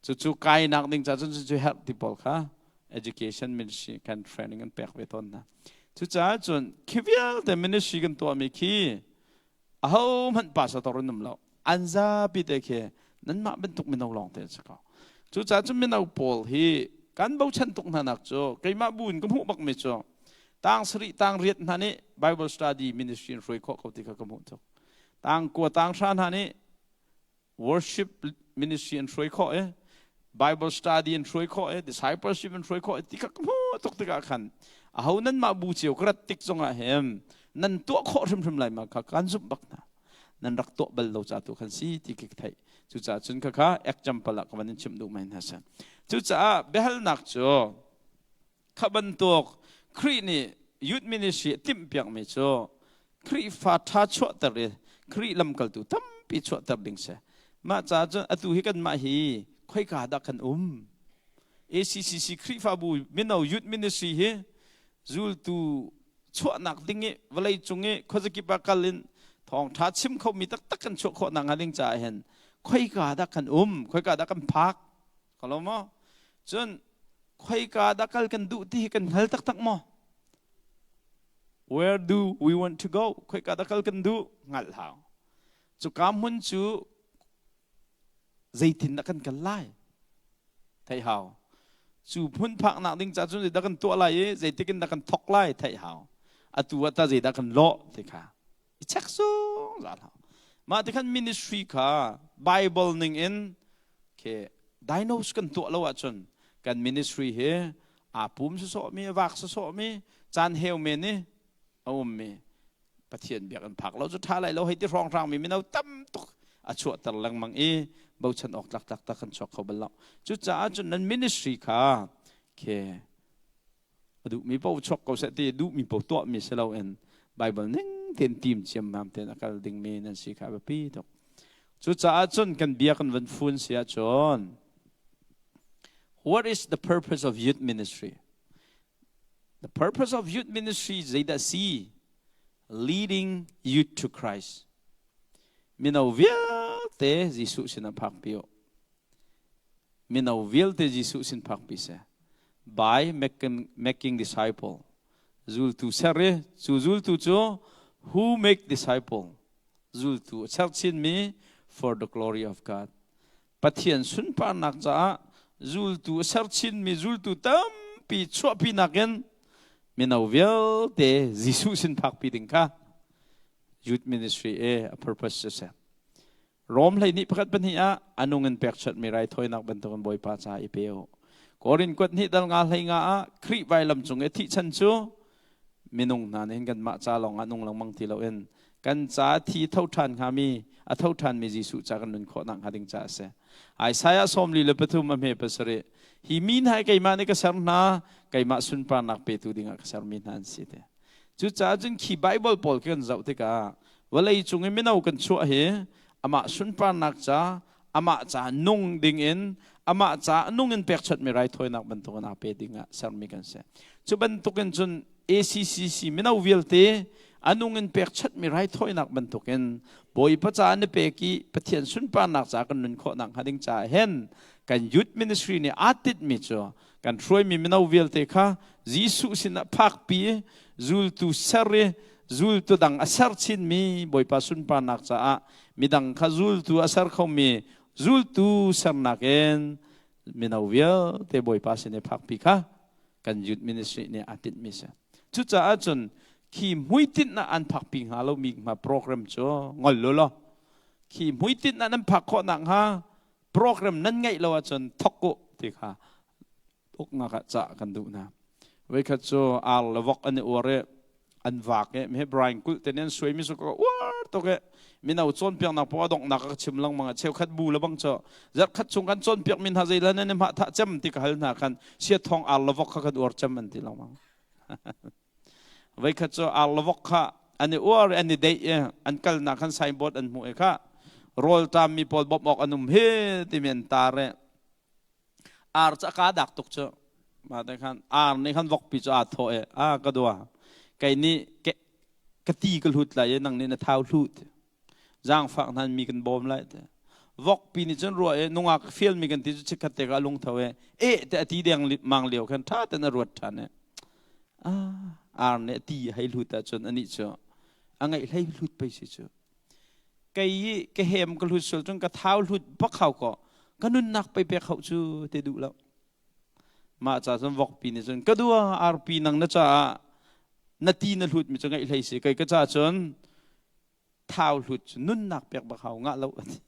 cucu kainak ding ca cun cucu herh ti pawl kha education ministry kan training an pek ve tawn hna. Cucaah cun khi vialte ministry kan tuahmi khi ahohmanh pastor an um lo. An zapi te khi nanmah bantuk mino lawng te an si ko. Cucaah cun mino pawl hi kan bochan tuk hna nak cu keimah bu in ka hmuh bakmi cu tang 7 tang 8 hna nih Bible study ministry in hruai khawh ko ti kha ka hmuh tuk. Tang 9 tang 10 hna nih worship ministry in hruai khawh i Bible study in hruai khawh i discipleship in hruai khawh i ti kha ka hmuh tuk tikah khan aho nanmah bu cio ka rat tik zongah hin nan tuah khawh hrimhrim lai ma kha kan zumh bak hna. Nan rak tuah bal lo ca tu khan si ti khi ka theih. Cucaah cun khakha example ah ka van in chimh duh mai hna si. Cucaah biahalnak cu kha bantuk Khrih nih youth ministry a timhpiakmi cu Khrihfa ṭha chuahter i Khrih lamkaltu tampi chuahter ding si. Mah caah cun atu hi kanmah hi khoika dah kan um? ACCC Khrihfabu mino youth ministry hi zultu chuahnak ding i vawlei cung i khuazakip ah kal in thawngṭha chim khomi taktak kan chuah khawh nakhnga ding caah hin khoika dah kan um, khoika dah kan phak? Ko maw? Cun khoika dah kal kan duh ti hi kan hngal taktak maw? Where do we want to go? Khoika dah kal kan duh? Hngalh hau. Cuka hmun cu zeitin dah kan kal lai? Theih hau. Cu hmun phaknak ding ca cun zeidah kan tuah lai i zeitik in dah kan thok lai theih hau. Atu ah ta zeidah kan lawh ti kha i check zungzal hau. Mah ti khan ministry kha Bible ning in ke diagnose kan tuah lo ahcun kan ministry hi aa pum sawsawhmi, a vak sawsawhmi, caan heu men i a ummi Pathian biakinn phak lo cu ṭha lai lo hei ti hrawnghrang mi mino tam tuk a chuahter lengmang i bochan awk tlak taktak kan chuak kho bal lo. Cucaah cun nan ministry kha khe a duhmi paoh chuak ko seh ti duhmi paoh tuahmi si loin Bible ning tein tim ciammam tein a kal dingmi nan si kha a biapi tuk. Cucaah cun kan bia kan van fun si ahcun, what is the purpose of youth ministry? The purpose of youth ministry zeidah si? Leading youth to Christ. Mino vialte Jesuh sin ah phakpi u. Mino vialte Jesuh sin phakpi seh. By making disciple. Zultu ser i cu zultu cu who make disciple? Zultu a ser chinmi for the glory of God. Pathian sunparnak caah zultu a ser chinmi zultu tampi chuahpi nakin mino vialte Jesuh sin phakpi ding kha youth ministry e a purpose cu si. Rom 12 pakhat pahnih ah a nung in pekchanhmi raithawinak bantukin Bawipa ca i pe u. Korin kuat hnih dal nga hlei nga ah Khrih vailam cung i thih chan cu minung hna nih kanmah ca lawng ah nung lengmang ti loin kan ca thi tho ṭhan hngami a tho ṭhanmi Jesuh ca kan nun khawh nak hnga ding ca a si. Isaiah 43 a hme pasarih hi mi hna hi keimah nih ka ser hna, keimah sunparnak petu dingah ka sermi hna an si te. Cucaah cun khi Bible pawl khi kan zoh tikah vawlei cung i mino kan chuah hi amah sunparnak ca, amah ca nung ding in, amah ca nung in pekchanhmi raithawinak bantukin aa pe ding ah sermi kan si. Cu bantukin cun ACCC mino vialte a nung in pekchanhmi raithawinak bantukin Bawipa ca an i pek i Pathian sunparnak ca kan nun khawh nakhnga ding caah hin kan youth ministry nih aa tinhmi cu kan hruaimi mino vialte kha Jesuh sinah phakpi, zultu ser i zultu dang a ser chinmi Bawipa sunparnak caah midang kha zultu a ser khomi zultu sernak in mino vialte Bawipa sin i phakpi kha kan youth ministry nih aa tinhmi si. Cucaah cun khi hmuitinh ah an phakpi hnga lomi hnga program cu ngol lu law khi hmuitinh ah nan phak khawh nakhnga program nan ngeih lo ahcun thok u ti kha uknak ah cah kan duh hna. Voikhat cu ar le vok an i uar i an vak i mi Brian kulh te nih an suaimi su ka uar tuk i mino cawnpiaknak poah donghnak ka chim lengmang ah cheukhat bu le bang cu zarhkhat chung kan cawnpiak mi hna zei le nan i hmah thah cem ti ka hal hna khan sia thong ar le vok kha kan uar cem an ti lengmang. Voikhat cu ar le vok kha an i uar i an i deih i an kalnak khan signboard an hmuh i kha rawlṭam mi pawl bawmh awk an um hi timi an tar i ar cu a kaa dak tuk cu. Mah te khan ar nih khan vokpi cu aa thawh i, a ka dua, kei nih ka ti ka hlut lai i nang nih na thau hlut. Zaangfak hnan mi kan bawm lai te. Vokpi nih cun ruah i nungak fial mi kan ti cu chikkhat te ka lung tho i e te a ti deng mang lio khan ṭha ten a ruat ṭhan i ah ar nih a ti hei hlut ahcun anih cu a ngeih hlei hlut pei si cu. Kei i ka hem ka hlut sual cun ka thau hlut bak hau ko, ka nunnak pei pek hau cu te duh lo. Mah ca cun vokpi nih cun ka dua, arpi, nang na caah na ti na hlut mi cu ngeih hlei si, kei ka ca cun thau hlut cu nunnak pek bak hau ngah lo ati.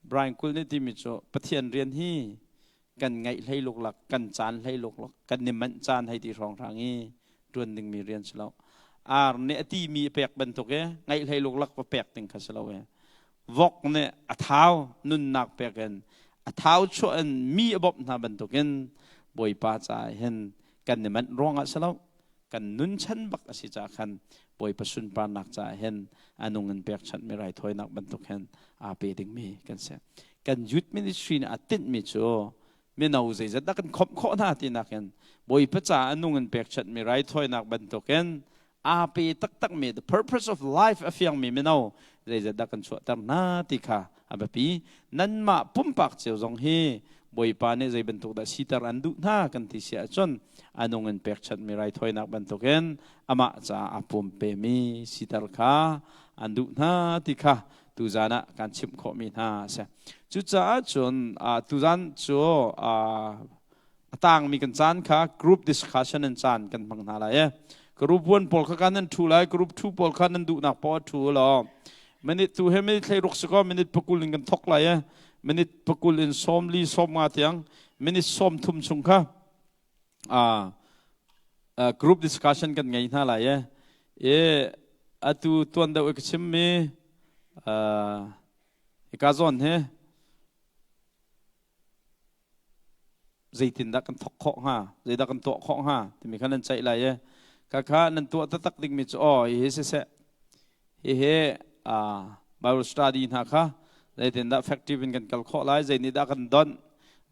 Brian Kul nih timi cu Pathian rian hi kan ngaih hlei luklak, kan caan hlei luklak, kan ni manh caan hei ti hrawnghrang i ṭuan dingmi rian si lo. Ar nih a timi a pek bantuk i ngaih hlei luklak va pek ding kha si lo i vok nih a thau nunnak pek in a thau chuah in mi a bawmh hna bantukin Bawipa caah hin kan i manh ruangah si lo, kan nun chan bak a si caah khan. Bawipa sunparnak caah hin a nung in pekchanhmi raithawinak bantuk hin aa pe dingmi kan si. Kan youth ministry nih a tinhmi cu mino zeizat dah kan khawmh khawh hna tinak in Bawipa caah a nung in pekchanhmi raithawinak bantukin aa pe taktakmi the purpose of life a fiangmi mino zeizat dah kan chuahter hna ti kha a biapi. Nanmah pumpak cio zong hi Bawipa nih zei bantuk dah siter an duh hna kan ti si ahcun a nung in pekchanhmi raithawinak bantukin amah caah a pumpemi siter kha an duh hna ti kha tuzan ah kan chimh khawhmi hna a si. Cucaah cun tuzan cu a tangmi kan caan kha group discussion in caan kan hmang hna lai. Group 1 pawl kha kan nan thu lai, group 2 pawl kha nan duhnak paoh thu law minute tu he minute hlei ruk si kaw minute pakul in kan thok lai e minute pakul in sawm li sawm nga tiang minute sawm thum chung kha group discussion kan ngei hna lai e e atu tuan deuh ka chimmi hika zawn he zeitindah kan thok khawh hnga zeidah kan tuah khawh hnga timi kha nan ceih lai i khakha nan tuah taktak dingmi cu aw hihi siseh hihi Bible study hna kha zeitindah effective in kan kal khawh lai zei nih dah kan donh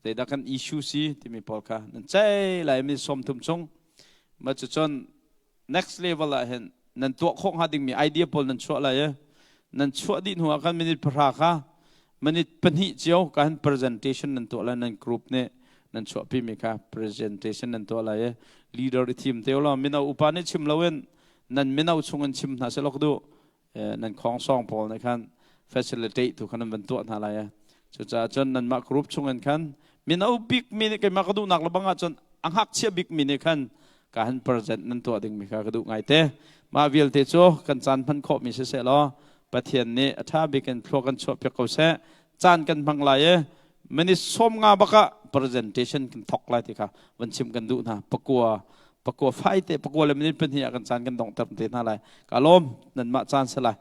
zeidah kan issue si timi pawl kha nan ceih lai mi sawm thum chung ma cucun next level ah hin nan tuah khawh hnga dingmi idea pawl nan chuah lai i nan chuah dih hnu ah khan minute pahra kha minute pahnih cio ka han presentation nan tuah lai nan group nih nan chuahpi mi kha presentation nan tuah lai i leader i thim te law mino upa nih chim loin nan mino chung in chim hna selok du nan khong song pawl nih khan facilitate tu khan nan van tuah hna lai cucaah cun nanmah group chung in khan mino bik mi nih keimah ka duhnak lebang ah cun a ngakchia bik mi nih khan ka han present nan tuah ding mi kha ka duh ngai te mah vialte cu kan caan hman khawh mi siseh law Pathian nih a ṭha bik in thlua kan chuah piak ko seh caan kan hmang lai i minute sawm nga bak ah presentation kan thok lai ti kha van chim kan duh hna pakua pakua fai te pakua le minute pahnih ah kan caan kan donghter te hna lai ka lawm nanmah caan si lai.